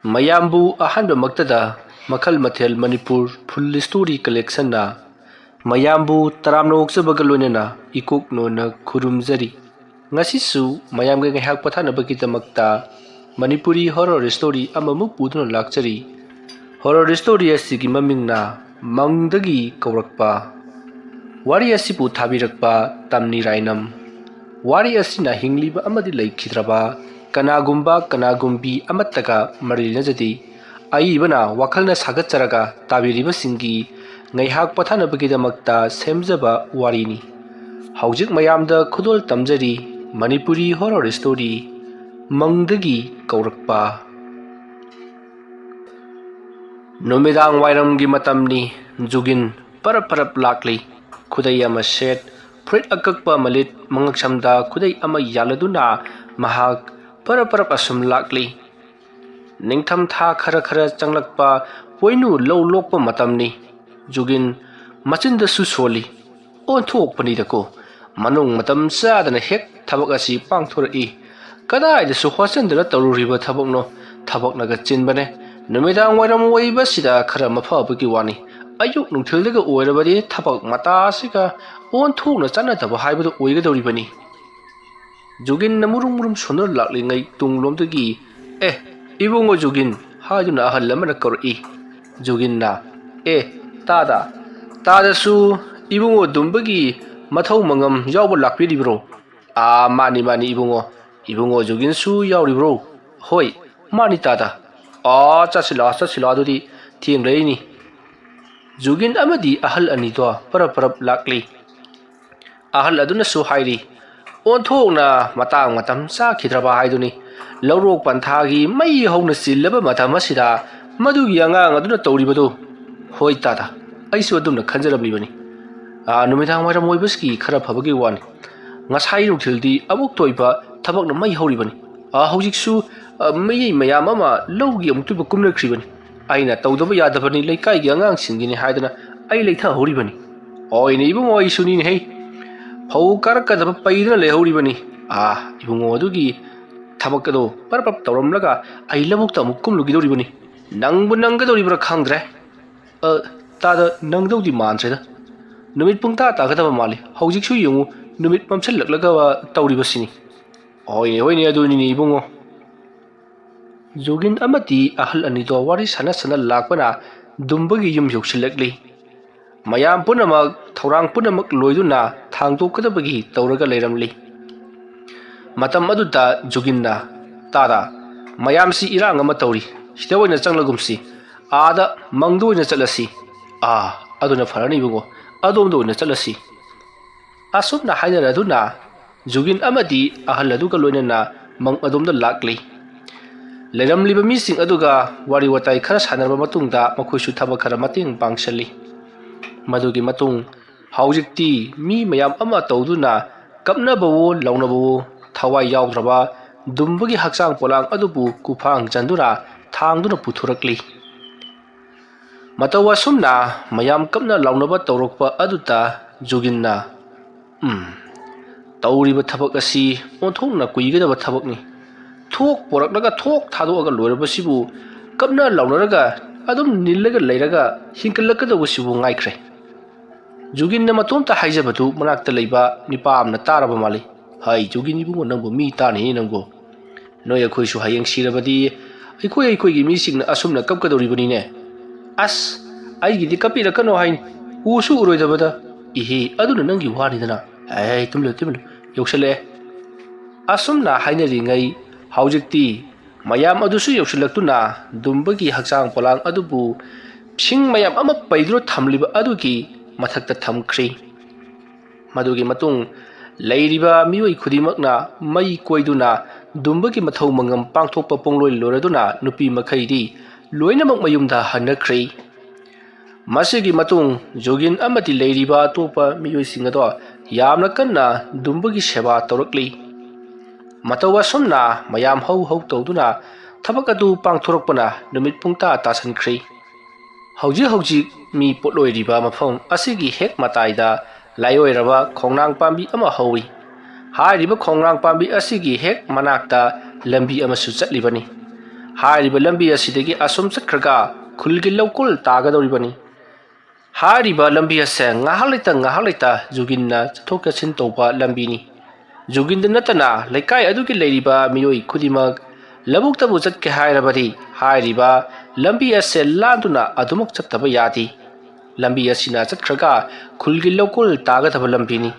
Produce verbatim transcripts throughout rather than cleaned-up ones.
ꯃꯌꯥꯝꯕꯨ ꯑꯍꯥꯟꯕꯃꯛꯇꯗ ꯃꯈꯜ ꯃꯊꯦꯜ ꯃꯅꯤꯄꯨꯔ ꯐꯨꯜ ꯁ꯭ꯇꯣꯔꯤ ꯀꯂꯦꯛꯁꯟꯅ ꯃꯌꯥꯝꯕꯨ ꯇꯔꯥꯝꯅ ꯑꯣꯛꯆꯕꯒ ꯂꯣꯏꯅꯅ ꯏꯀꯣꯛ ꯅꯣꯟꯅ ꯈꯨꯔꯨꯝꯖꯔꯤ꯫ ꯉꯁꯤꯁꯨ ꯃꯌꯥꯝꯒ ꯉꯥꯏꯍꯥꯛ ꯄꯣꯊꯥꯅꯕꯒꯤꯗꯃꯛꯇ ꯃꯅꯤꯄꯨꯔꯤ ꯍꯣꯔꯣꯔ ꯁ꯭ꯇꯣꯔꯤ ꯑꯃꯃꯨꯛ ꯄꯨꯗꯨꯅ ꯂꯥꯛꯆꯔꯤ꯫ ꯍꯣꯔꯣꯔ ꯁ꯭ꯇꯣꯔꯤ ꯑꯁꯤꯒꯤ ꯃꯃꯤꯡꯅ ꯃꯪꯗꯒꯤ ꯀꯧꯔꯛꯄ꯫ ꯋꯥꯔꯤ ꯑꯁꯤꯕꯨ ꯊꯥꯕꯤꯔꯛꯄ ꯇꯝꯅꯤ ꯔꯥꯏꯅꯝ꯫ ꯋꯥꯔꯤ ꯑꯁꯤꯅ ꯍꯤꯡꯂꯤꯕ ꯑꯃꯗꯤ ꯂꯩꯈꯤꯗ꯭ꯔꯕ ꯀꯅꯥꯒꯨꯝꯕ ꯀꯅꯥꯒꯨꯝꯕꯤ ꯑꯃꯠꯇꯒ ꯃꯔꯤ ꯂꯩꯅꯖꯗꯦ꯫ ꯑꯏꯕꯅ ꯋꯥꯈꯜꯅ ꯁꯥꯒꯠꯆꯔꯒ ꯇꯥꯕꯤꯔꯤꯕꯁꯤꯡꯒꯤ ꯉꯥꯏꯍꯥꯛ ꯄꯣꯊꯥꯅꯕꯒꯤꯗꯃꯛꯇ ꯁꯦꯝꯖꯕ ꯋꯥꯔꯤꯅꯤ꯫ ꯍꯧꯖꯤꯛ ꯃꯌꯥꯝꯗ ꯈꯨꯗꯣꯜ ꯇꯝꯖꯔꯤ ꯃꯅꯤꯄꯨꯔꯤ ꯍꯣꯔꯣꯔ ꯁ꯭ꯇꯣꯔꯤ ꯃꯪꯗꯒꯤ ꯀꯧꯔꯛꯄ꯫ ꯅꯨꯃꯤꯗꯥꯡ ꯋꯥꯏꯔꯝꯒꯤ ꯃꯇꯝꯅꯤ꯫ ꯖꯨꯒꯤꯟ ꯄꯔꯞ ꯄꯔꯞ ꯂꯥꯛꯂꯤ꯫ ꯈꯨꯗꯩ ꯑꯃ ꯁꯦꯠ, ꯐꯨꯔꯤꯠ ꯑꯀꯛꯄ ꯑꯃ ꯂꯤꯠ, ꯃꯉꯛꯁꯝꯗ ꯈꯨꯗꯩ ꯑꯃ ꯌꯥꯜꯂꯗꯨꯅ ꯃꯍꯥꯛ ꯄꯔꯞ ꯄꯔꯞ ꯑꯁꯨꯝ ꯂꯥꯛꯂꯤ꯫ ꯅꯤꯡꯊꯝ ꯊꯥ ꯈꯔ ꯈꯔ ꯆꯪꯂꯛꯄ ꯄꯣꯏꯅꯨ ꯂꯧ ꯂꯣꯛꯄ ꯃꯇꯝꯅꯤ꯫ ꯖꯨꯒꯤꯟ ꯃꯆꯤꯟꯗꯁꯨ ꯁꯣꯜꯂꯤ꯫ ꯑꯣꯟꯊꯣꯛꯄꯅꯤꯗꯀꯣ, ꯃꯅꯨꯡ ꯃꯇꯝ ꯆꯥꯗꯅ ꯍꯦꯛ ꯊꯕꯛ ꯑꯁꯤ ꯄꯥꯡꯊꯣꯔꯛꯏ꯫ ꯀꯗꯥꯏꯗꯁꯨ ꯍꯣꯠꯆꯟꯗꯅ ꯇꯧꯔꯨꯔꯤꯕ ꯊꯕꯛꯅꯣ? ꯊꯕꯛꯅꯒ ꯆꯤꯟꯕꯅꯦ꯫ ꯅꯨꯃꯤꯗꯥꯡ ꯋꯥꯏꯔꯝ ꯑꯣꯏꯕꯁꯤꯗ ꯈꯔ ꯃꯐꯕꯒꯤ ꯋꯥꯅꯤ꯫ ꯑꯌꯨꯛ ꯅꯨꯡꯊꯤꯜꯗꯒ ꯑꯣꯏꯔꯕꯗꯤ ꯊꯕꯛ ꯃꯇꯥꯁꯤꯒ ꯑꯣꯟꯊꯣꯛꯅ ꯆꯥꯟꯅꯗꯕ ꯍꯥꯏꯕꯗꯨ ꯑꯣꯏꯒꯗꯧꯔꯤꯕꯅꯤ꯫ ꯖꯨꯒꯤꯟꯅ ꯃꯨꯔꯨꯝ ꯃꯨꯔꯨꯝ ꯁꯣꯟꯗꯨꯅ ꯂꯥꯛꯂꯤꯉꯩ ꯇꯨꯡꯂꯣꯝꯗꯒꯤ, "ꯑꯦ, ꯏꯕꯨꯡꯉꯣ ꯖꯨꯒꯤꯟ" ꯍꯥꯏꯗꯨꯅ ꯑꯍꯜ ꯑꯃꯅ ꯀꯧꯔꯛꯏ꯫ ꯖꯨꯒꯤꯟꯅ, "ꯑꯦ, ꯇꯥꯗ, ꯇꯥꯗꯁꯨ ꯏꯕꯨꯡꯉꯣ ꯗꯨꯝꯕꯒꯤ ꯃꯊꯧ ꯃꯉꯝ ꯌꯥꯎꯕ ꯂꯥꯛꯄꯤꯔꯤꯕ꯭ꯔꯣ?" "ꯑꯥ, ꯃꯥꯅꯤ, ꯃꯥꯅꯤ ꯏꯕꯨꯡꯉꯣ꯫ ꯏꯕꯨꯡꯉꯣ ꯖꯨꯒꯤꯟꯁꯨ ꯌꯥꯎꯔꯤꯕ꯭ꯔꯣ?" "ꯍꯣꯏ, ꯃꯥꯅꯤ ꯇꯥꯗ꯫" "ꯑꯥ, ꯆꯠꯁꯤꯜꯂꯣ, ꯆꯠꯁꯤꯜꯂꯣ, ꯑꯗꯨꯗꯤ ꯊꯦꯡꯂꯛꯏꯅꯤ꯫" ꯖꯨꯒꯤꯟ ꯑꯃꯗꯤ ꯑꯍꯜ ꯑꯅꯤꯗꯣ ꯄꯔꯞ ꯄꯔꯞ ꯂꯥꯛꯂꯤ꯫ ꯑꯍꯜ ꯑꯗꯨꯅꯁꯨ ꯍꯥꯏꯔꯤ, "ꯑꯣꯟꯊꯣꯛꯅ ꯃꯇꯥꯡ ꯃꯇꯝ ꯆꯥꯈꯤꯗ꯭ꯔꯕ ꯍꯥꯏꯗꯨꯅꯤ꯫ ꯂꯧꯔꯣꯛ ꯄꯟꯊꯥꯒꯤ ꯃꯩ ꯍꯧꯅ ꯆꯤꯜꯂꯕ ꯃꯇꯝ ꯑꯁꯤꯗ ꯃꯗꯨꯒꯤ ꯑꯉꯥꯡ ꯑꯗꯨꯅ ꯇꯧꯔꯤꯕꯗꯨ꯫" "ꯍꯣꯏ ꯇꯥꯗ, ꯑꯩꯁꯨ ꯑꯗꯨꯝꯅ ꯈꯟꯖꯔꯝꯂꯤꯕꯅꯤ꯫ ꯑꯥ, ꯅꯨꯃꯤꯗꯥꯡ ꯋꯥꯏꯔꯝ ꯑꯣꯏꯕꯁꯤꯒꯤ ꯈꯔ ꯐꯕꯒꯤ ꯋꯥꯅꯤ꯫ ꯉꯁꯥꯏ ꯅꯨꯡꯊꯤꯜꯗꯤ ꯑꯃꯨꯛꯇ ꯑꯣꯏꯕ ꯊꯕꯛꯅ ꯃꯩ ꯍꯧꯔꯤꯕꯅꯤ꯫ ꯑꯥ, ꯍꯧꯖꯤꯛꯁꯨ, ꯑꯥ, ꯃꯤꯑꯣꯏ ꯃꯌꯥꯝ ꯑꯃ ꯂꯧꯒꯤ ꯑꯃꯨꯛꯇ ꯑꯣꯏꯕ ꯀꯨꯝꯅꯈ꯭ꯔꯤꯕꯅꯤ꯫ ꯑꯩꯅ ꯇꯧꯗꯕ ꯌꯥꯗꯕꯅꯤ, ꯂꯩꯀꯥꯏꯒꯤ ꯑꯉꯥꯡꯁꯤꯡꯒꯤꯅꯤ ꯍꯥꯏꯗꯅ ꯑꯩ ꯂꯩꯊꯍꯧꯔꯤꯕꯅꯤ꯫" "ꯍꯣꯏꯅꯦ ꯏꯕꯨꯡꯉꯣ, ꯑꯩꯁꯨꯅꯤꯅꯦ ꯍꯩ꯫ ꯐꯧ ꯀꯥꯔꯛꯀꯗꯕ ꯄꯩꯗꯨꯅ ꯂꯩꯍꯧꯔꯤꯕꯅꯤ꯫ ꯑꯥ, ꯏꯕꯨꯡꯉꯣ ꯑꯗꯨꯒꯤ ꯊꯕꯛ ꯑꯗꯣ ꯄꯔꯞ ꯄꯔꯞ ꯇꯧꯔꯝꯂꯒ ꯑꯩ ꯂꯧꯕꯨꯛꯇ ꯑꯃꯨꯛ ꯀꯨꯝꯂꯨꯒꯗꯧꯔꯤꯕꯅꯤ꯫ ꯅꯪꯕꯨ ꯅꯪꯒꯗꯧꯔꯤꯕ꯭ꯔꯥ ꯈꯪꯗ꯭ꯔꯦ꯫ ꯑ, ꯇꯥꯗ, ꯅꯪꯗꯧꯗꯤ ꯃꯥꯟꯗ꯭ꯔꯦꯗ꯫ ꯅꯨꯃꯤꯠ ꯄꯨꯡꯇꯥ ꯇꯥꯒꯗꯕ ꯃꯥꯜꯂꯤ꯫ ꯍꯧꯖꯤꯛꯁꯨ ꯌꯦꯡꯉꯨ, ꯅꯨꯃꯤꯠ ꯃꯝꯁꯤꯜꯂꯛꯂꯒ ꯇꯧꯔꯤꯕꯁꯤꯅꯤ꯫ ꯍꯣꯏꯅꯦ, ꯍꯣꯏꯅꯦ, ꯑꯗꯨꯅꯤꯅꯦ ꯏꯕꯨꯡꯉꯣ꯫ ꯖꯨꯒꯤꯟ ꯑꯃꯗꯤ ꯑꯍꯜ ꯑꯅꯤꯗꯣ ꯋꯥꯔꯤ ꯁꯥꯟꯅ ꯁꯥꯟꯅ ꯂꯥꯛꯄꯅ ꯗꯨꯝꯕꯒꯤ ꯌꯨꯝ ꯌꯧꯁꯤꯜꯂꯛꯂꯤ꯫ ꯃꯌꯥꯝ ꯄꯨꯝꯅꯃꯛ, ꯊꯧꯔꯥꯡ ꯄꯨꯝꯅꯃꯛ ꯂꯣꯏꯗꯨꯅ ꯊꯥꯡꯗꯣꯛꯀꯗꯕꯒꯤ ꯇꯧꯔꯒ ꯂꯩꯔꯝꯂꯤ꯫ ꯃꯇꯝ ꯑꯗꯨꯗ ꯖꯨꯒꯤꯟꯅ, "ꯇꯥꯗ, ꯃꯌꯥꯝꯁꯤ ꯏꯔꯥꯡ ꯑꯃ ꯇꯧꯔꯤ, ꯁꯤꯗ ꯑꯣꯏꯅ ꯆꯪꯂꯒꯨꯝꯁꯤ, ꯑꯥꯗ ꯃꯪꯗ ꯑꯣꯏꯅ ꯆꯠꯂꯁꯤ꯫ ꯑꯥ, ꯑꯗꯨꯅ ꯐꯔꯅꯤ ꯏꯕꯨꯡꯉꯣ, ꯑꯗꯣꯝꯗ ꯑꯣꯏꯅ ꯆꯠꯂꯁꯤ"꯫ ꯑꯁꯨꯝꯅ ꯍꯥꯏꯅꯔꯗꯨꯅ ꯖꯨꯒꯤꯟ ꯑꯃꯗꯤ ꯑꯍꯜ ꯑꯗꯨꯒ ꯂꯣꯏꯅꯅ ꯃꯪ ꯑꯗꯣꯝꯗ ꯂꯥꯛꯂꯤ꯫ ꯂꯩꯔꯝꯂꯤꯕ ꯃꯤꯁꯤꯡ ꯑꯗꯨꯒ ꯋꯥꯔꯤ ꯋꯥꯇꯥꯏ ꯈꯔ ꯁꯥꯟꯅꯔꯕ ꯃꯇꯨꯡꯗ ꯃꯈꯣꯏꯁꯨ ꯊꯕꯛ ꯈꯔ ꯃꯇꯦꯡ ꯄꯥꯡꯁꯤꯜꯂꯤ꯫ ꯃꯗꯨꯒꯤ ꯃꯇꯨꯡ ꯍꯧꯖꯤꯛꯇꯤ ꯃꯤ ꯃꯌꯥꯝ ꯑꯃ ꯇꯧꯗꯨꯅ ꯀꯞꯅꯕꯋꯣ ꯂꯥꯎꯅꯕꯋꯣ ꯊꯋꯥꯏ ꯌꯥꯎꯗ꯭ꯔꯕ ꯗꯨꯝꯕꯒꯤ ꯍꯛꯆꯥꯡ ꯄꯣꯂꯥꯡ ꯑꯗꯨꯕꯨ ꯀꯨꯐꯥꯡ ꯆꯟꯗꯨꯅ ꯊꯥꯡꯗꯨꯅ ꯄꯨꯊꯣꯔꯛꯂꯤ꯫ ꯃꯇꯧ ꯑꯁꯨꯝꯅ ꯃꯌꯥꯝ ꯀꯞꯅ ꯂꯥꯎꯅꯕ ꯇꯧꯔꯛꯄ ꯑꯗꯨꯗ ꯖꯨꯒꯤꯟꯅ, "ꯎꯝ, ꯇꯧꯔꯤꯕ ꯊꯕꯛ ꯑꯁꯤ ꯑꯣꯟꯊꯣꯛꯅ ꯀꯨꯏꯒꯗꯕ ꯊꯕꯛꯅꯤ꯫ ꯊꯣꯛ ꯄꯣꯔꯛꯂꯒ ꯊꯣꯛ ꯊꯥꯗꯣꯛꯑꯒ ꯂꯣꯏꯔꯕꯁꯤꯕꯨ ꯀꯞꯅ ꯂꯥꯎꯅꯔꯒ ꯑꯗꯨꯝ ꯅꯤꯜꯂꯒ ꯂꯩꯔꯒ ꯍꯤꯡꯒꯠꯂꯛꯀꯗꯧꯕꯁꯤꯕꯨ ꯉꯥꯏꯈ꯭ꯔꯦ"꯫ ꯖꯨꯒꯤꯟꯅ ꯃꯇꯣꯝꯇ ꯍꯥꯏꯖꯕꯗꯨ ꯃꯅꯥꯛꯇ ꯂꯩꯕ ꯅꯤꯄꯥ ꯑꯃꯅ ꯇꯥꯔꯕ ꯃꯥꯜꯂꯤ꯫ "ꯍꯩ, ꯖꯨꯒꯤꯟ ꯏꯕꯨꯡꯉꯣ, ꯅꯪꯕꯨ ꯃꯤ ꯇꯥꯅꯤꯍꯦ ꯅꯪꯕꯨ꯫ ꯅꯣꯏ ꯑꯩꯈꯣꯏꯁꯨ ꯍꯌꯦꯡ ꯁꯤꯔꯕꯗꯤ ꯑꯩꯈꯣꯏ ꯑꯩꯈꯣꯏꯒꯤ ꯃꯤꯁꯤꯡꯅ ꯑꯁꯨꯝꯅ ꯀꯞꯀꯗꯧꯔꯤꯕꯅꯤꯅꯦ꯫ ꯑꯁ, ꯑꯩꯒꯤꯗꯤ ꯀꯞꯄꯤꯔꯛꯀꯅꯣ ꯍꯥꯏꯅꯤ, ꯎꯁꯨ ꯎꯔꯣꯏꯗꯕꯗ꯫ ꯏꯍꯦ, ꯑꯗꯨꯅ ꯅꯪꯒꯤ ꯋꯥꯅꯤꯗꯅ꯫ ꯑꯦ, ꯇꯨꯝꯂꯨ, ꯇꯨꯝꯂꯨ, ꯌꯧꯁꯜꯂꯛꯑꯦ"꯫ ꯑꯁꯨꯝꯅ ꯍꯥꯏꯅꯔꯤꯉꯩ ꯍꯧꯖꯤꯛꯇꯤ ꯃꯌꯥꯝ ꯑꯗꯨꯁꯨ ꯌꯧꯁꯤꯜꯂꯛꯇꯨꯅ ꯗꯨꯝꯕꯒꯤ ꯍꯛꯆꯥꯡ ꯄꯣꯂꯥꯡ ꯑꯗꯨꯕꯨ ꯁꯤꯡ ꯃꯌꯥꯝ ꯑꯃ ꯄꯩꯗꯨꯅ ꯊꯝꯂꯤꯕ ꯑꯗꯨꯒꯤ ꯃꯊꯛꯇ ꯊꯝꯈ꯭ꯔꯤ꯫ ꯃꯗꯨꯒꯤ ꯃꯇꯨꯡ ꯂꯩꯔꯤꯕ ꯃꯤꯑꯣꯏ ꯈꯨꯗꯤꯡꯃꯛꯅ ꯃꯩ ꯀꯣꯏꯗꯨꯅ ꯗꯨꯝꯕꯒꯤ ꯃꯊꯧ ꯃꯉꯝ ꯄꯥꯡꯊꯣꯛꯄ ꯄꯨꯡꯂꯣꯏ ꯂꯣꯏꯔꯗꯨꯅ ꯅꯨꯄꯤ ꯃꯈꯩꯗꯤ ꯂꯣꯏꯅꯃꯛ ꯃꯌꯨꯝꯗ ꯍꯟꯅꯈ꯭ꯔꯤ꯫ ꯃꯁꯤꯒꯤ ꯃꯇꯨꯡ ꯖꯣꯒꯤꯟ ꯑꯃꯗꯤ ꯂꯩꯔꯤꯕ ꯑꯇꯣꯞꯄ ꯃꯤꯑꯣꯏꯁꯤꯡ ꯑꯗꯣ ꯌꯥꯝꯅ ꯀꯟꯅ ꯗꯨꯝꯕꯒꯤ ꯁꯦꯕꯥ ꯇꯧꯔꯛꯂꯤ꯫ ꯃꯇꯧ ꯑꯁꯨꯝꯅ ꯃꯌꯥꯝ ꯍꯧ ꯍꯧ ꯇꯧꯗꯨꯅ ꯊꯕꯛ ꯑꯗꯨ ꯄꯥꯡꯊꯣꯔꯛꯄꯅ ꯅꯨꯃꯤꯠ ꯄꯨꯡꯇꯥ ꯇꯥꯁꯤꯟꯈ꯭ꯔꯤ꯫ ꯍꯧꯖꯤꯛ ꯍꯧꯖꯤꯛ ꯃꯤ ꯄꯣꯠꯂꯣꯏꯔꯤꯕ ꯃꯐꯝ ꯑꯁꯤꯒꯤ ꯍꯦꯛ ꯃꯇꯥꯏꯗ ꯂꯥꯏꯑꯣꯏꯔꯕ ꯈꯣꯡꯅꯥꯡ ꯄꯥꯝꯕꯤ ꯑꯃ ꯍꯧꯏ꯫ ꯍꯥꯏꯔꯤꯕ ꯈꯣꯡꯅꯥꯡ ꯄꯥꯝꯕꯤ ꯑꯁꯤꯒꯤ ꯍꯦꯛ ꯃꯅꯥꯛꯇ ꯂꯝꯕꯤ ꯑꯃꯁꯨ ꯆꯠꯂꯤꯕꯅꯤ꯫ ꯍꯥꯏꯔꯤꯕ ꯂꯝꯕꯤ ꯑꯁꯤꯗꯒꯤ ꯑꯁꯨꯝ ꯆꯠꯈ꯭ꯔꯒ ꯈꯨꯜꯒꯤ ꯂꯧꯀꯣꯜ ꯇꯥꯒꯗꯧꯔꯤꯕꯅꯤ꯫ ꯍꯥꯏꯔꯤꯕ ꯂꯝꯕꯤ ꯑꯁꯦ ꯉꯥꯏꯍꯥꯛ ꯂꯩꯇ ꯉꯥꯏꯍꯥꯛ ꯂꯩꯇ ꯖꯨꯒꯤꯟꯅ ꯆꯠꯊꯣꯛ ꯆꯠꯁꯤꯟ ꯇꯧꯕ ꯂꯝꯕꯤꯅꯤ꯫ ꯖꯨꯒꯤꯟꯗ ꯅꯠꯇꯅ ꯂꯩꯀꯥꯏ ꯑꯗꯨꯒꯤ ꯂꯩꯔꯤꯕ ꯃꯤꯑꯣꯏ ꯈꯨꯗꯤꯡꯃꯛ ꯂꯧꯕꯨꯛꯇꯕꯨ ꯆꯠꯀꯦ ꯍꯥꯏꯔꯕꯗꯤ ꯍꯥꯏꯔꯤꯕ ꯂꯝꯕꯤ ꯑꯁꯦ ꯂꯥꯟꯗꯨꯅ ꯑꯗꯨꯃꯛ ꯆꯠꯇꯕ ꯌꯥꯗꯦ꯫ ꯂꯝꯕꯤ ꯑꯁꯤꯅ ꯆꯠꯈ꯭ꯔꯒ ꯈꯨꯜꯒꯤ ꯂꯧꯀꯣꯜ ꯇꯥꯒꯗꯕ ꯂꯝꯕꯤꯅꯤ꯫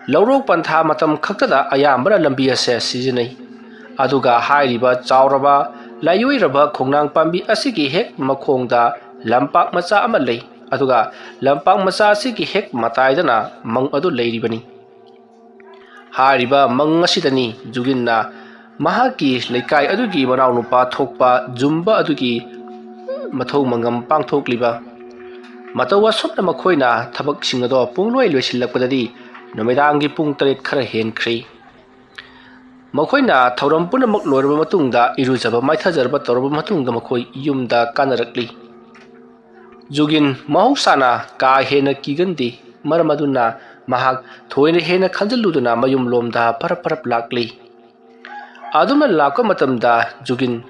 ꯂꯧꯔꯣꯛ ꯄꯟꯊꯥ ꯃꯇꯝ ꯈꯛꯇꯗ ꯑꯌꯥꯝꯕꯅ ꯂꯝꯕꯤ ꯑꯁꯦ ꯁꯤꯖꯤꯟꯅꯩ꯫ ꯑꯗꯨꯒ ꯍꯥꯏꯔꯤꯕ ꯆꯥꯎꯔꯕ ꯂꯥꯏꯑꯣꯏꯔꯕ ꯈꯣꯡꯅꯥꯡ ꯄꯥꯝꯕꯤ ꯑꯁꯤꯒꯤ ꯍꯦꯛ ꯃꯈꯣꯡꯗ ꯂꯝꯄꯥꯛ ꯃꯆꯥ ꯑꯃ ꯂꯩ꯫ ꯑꯗꯨꯒ ꯂꯝꯄꯥꯛ ꯃꯆꯥ ꯑꯁꯤꯒꯤ ꯍꯦꯛ ꯃꯇꯥꯏꯗꯅ ꯃꯪ ꯑꯗꯨ ꯂꯩꯔꯤꯕꯅꯤ꯫ ꯍꯥꯏꯔꯤꯕ ꯃꯪ ꯑꯁꯤꯗꯅꯤ ꯖꯨꯒꯤꯟꯅ ꯃꯍꯥꯛꯀꯤ ꯂꯩꯀꯥꯏ ꯑꯗꯨꯒꯤ ꯃꯅꯥꯎꯅꯨꯄꯥ ꯊꯣꯛꯄ ꯖꯨꯝꯕ ꯑꯗꯨꯒꯤ ꯃꯊꯧ ꯃꯉꯝ ꯄꯥꯡꯊꯣꯛꯂꯤꯕ꯫ ꯃꯇꯧ ꯑꯁꯨꯝꯅ ꯃꯈꯣꯏꯅ ꯊꯕꯛꯁꯤꯡ ꯑꯗꯣ ꯄꯨꯡꯂꯣꯏ ꯂꯣꯏꯁꯤꯜꯂꯛꯄꯗꯗꯤ ꯅꯨꯃꯤꯗꯥꯡꯒꯤ ꯄꯨꯡ ꯇꯔꯦꯠ ꯈꯔ ꯍꯦꯟꯈ꯭ꯔꯦ꯫ ꯃꯈꯣꯏꯅ ꯊꯧꯔꯝ ꯄꯨꯝꯅꯃꯛ ꯂꯣꯏꯔꯕ ꯃꯇꯨꯡꯗ ꯏꯔꯨꯖꯕ ꯃꯥꯏꯊꯖꯔꯕ ꯇꯧꯔꯕ ꯃꯇꯨꯡꯗ ꯃꯈꯣꯏ ꯌꯨꯝꯗ ꯀꯥꯅꯔꯛꯂꯤ꯫ ꯖꯨꯒꯤꯟ ꯃꯍꯧꯁꯥꯅ ꯀꯥ ꯍꯦꯟꯅ ꯀꯤꯒꯟꯗꯦ, ꯃꯔꯝ ꯑꯗꯨꯅ ꯃꯍꯥꯛ ꯊꯣꯏꯅ ꯍꯦꯟꯅ ꯈꯟꯖꯤꯜꯂꯨꯗꯅ ꯃꯌꯨꯝꯂꯣꯝꯗ ꯄꯔꯞ ꯄꯔꯞ ꯂꯥꯛꯂꯤ꯫ ꯑꯗꯨꯝꯅ ꯂꯥꯛꯄ ꯃꯇꯝꯗ ꯖꯨꯒꯤꯟ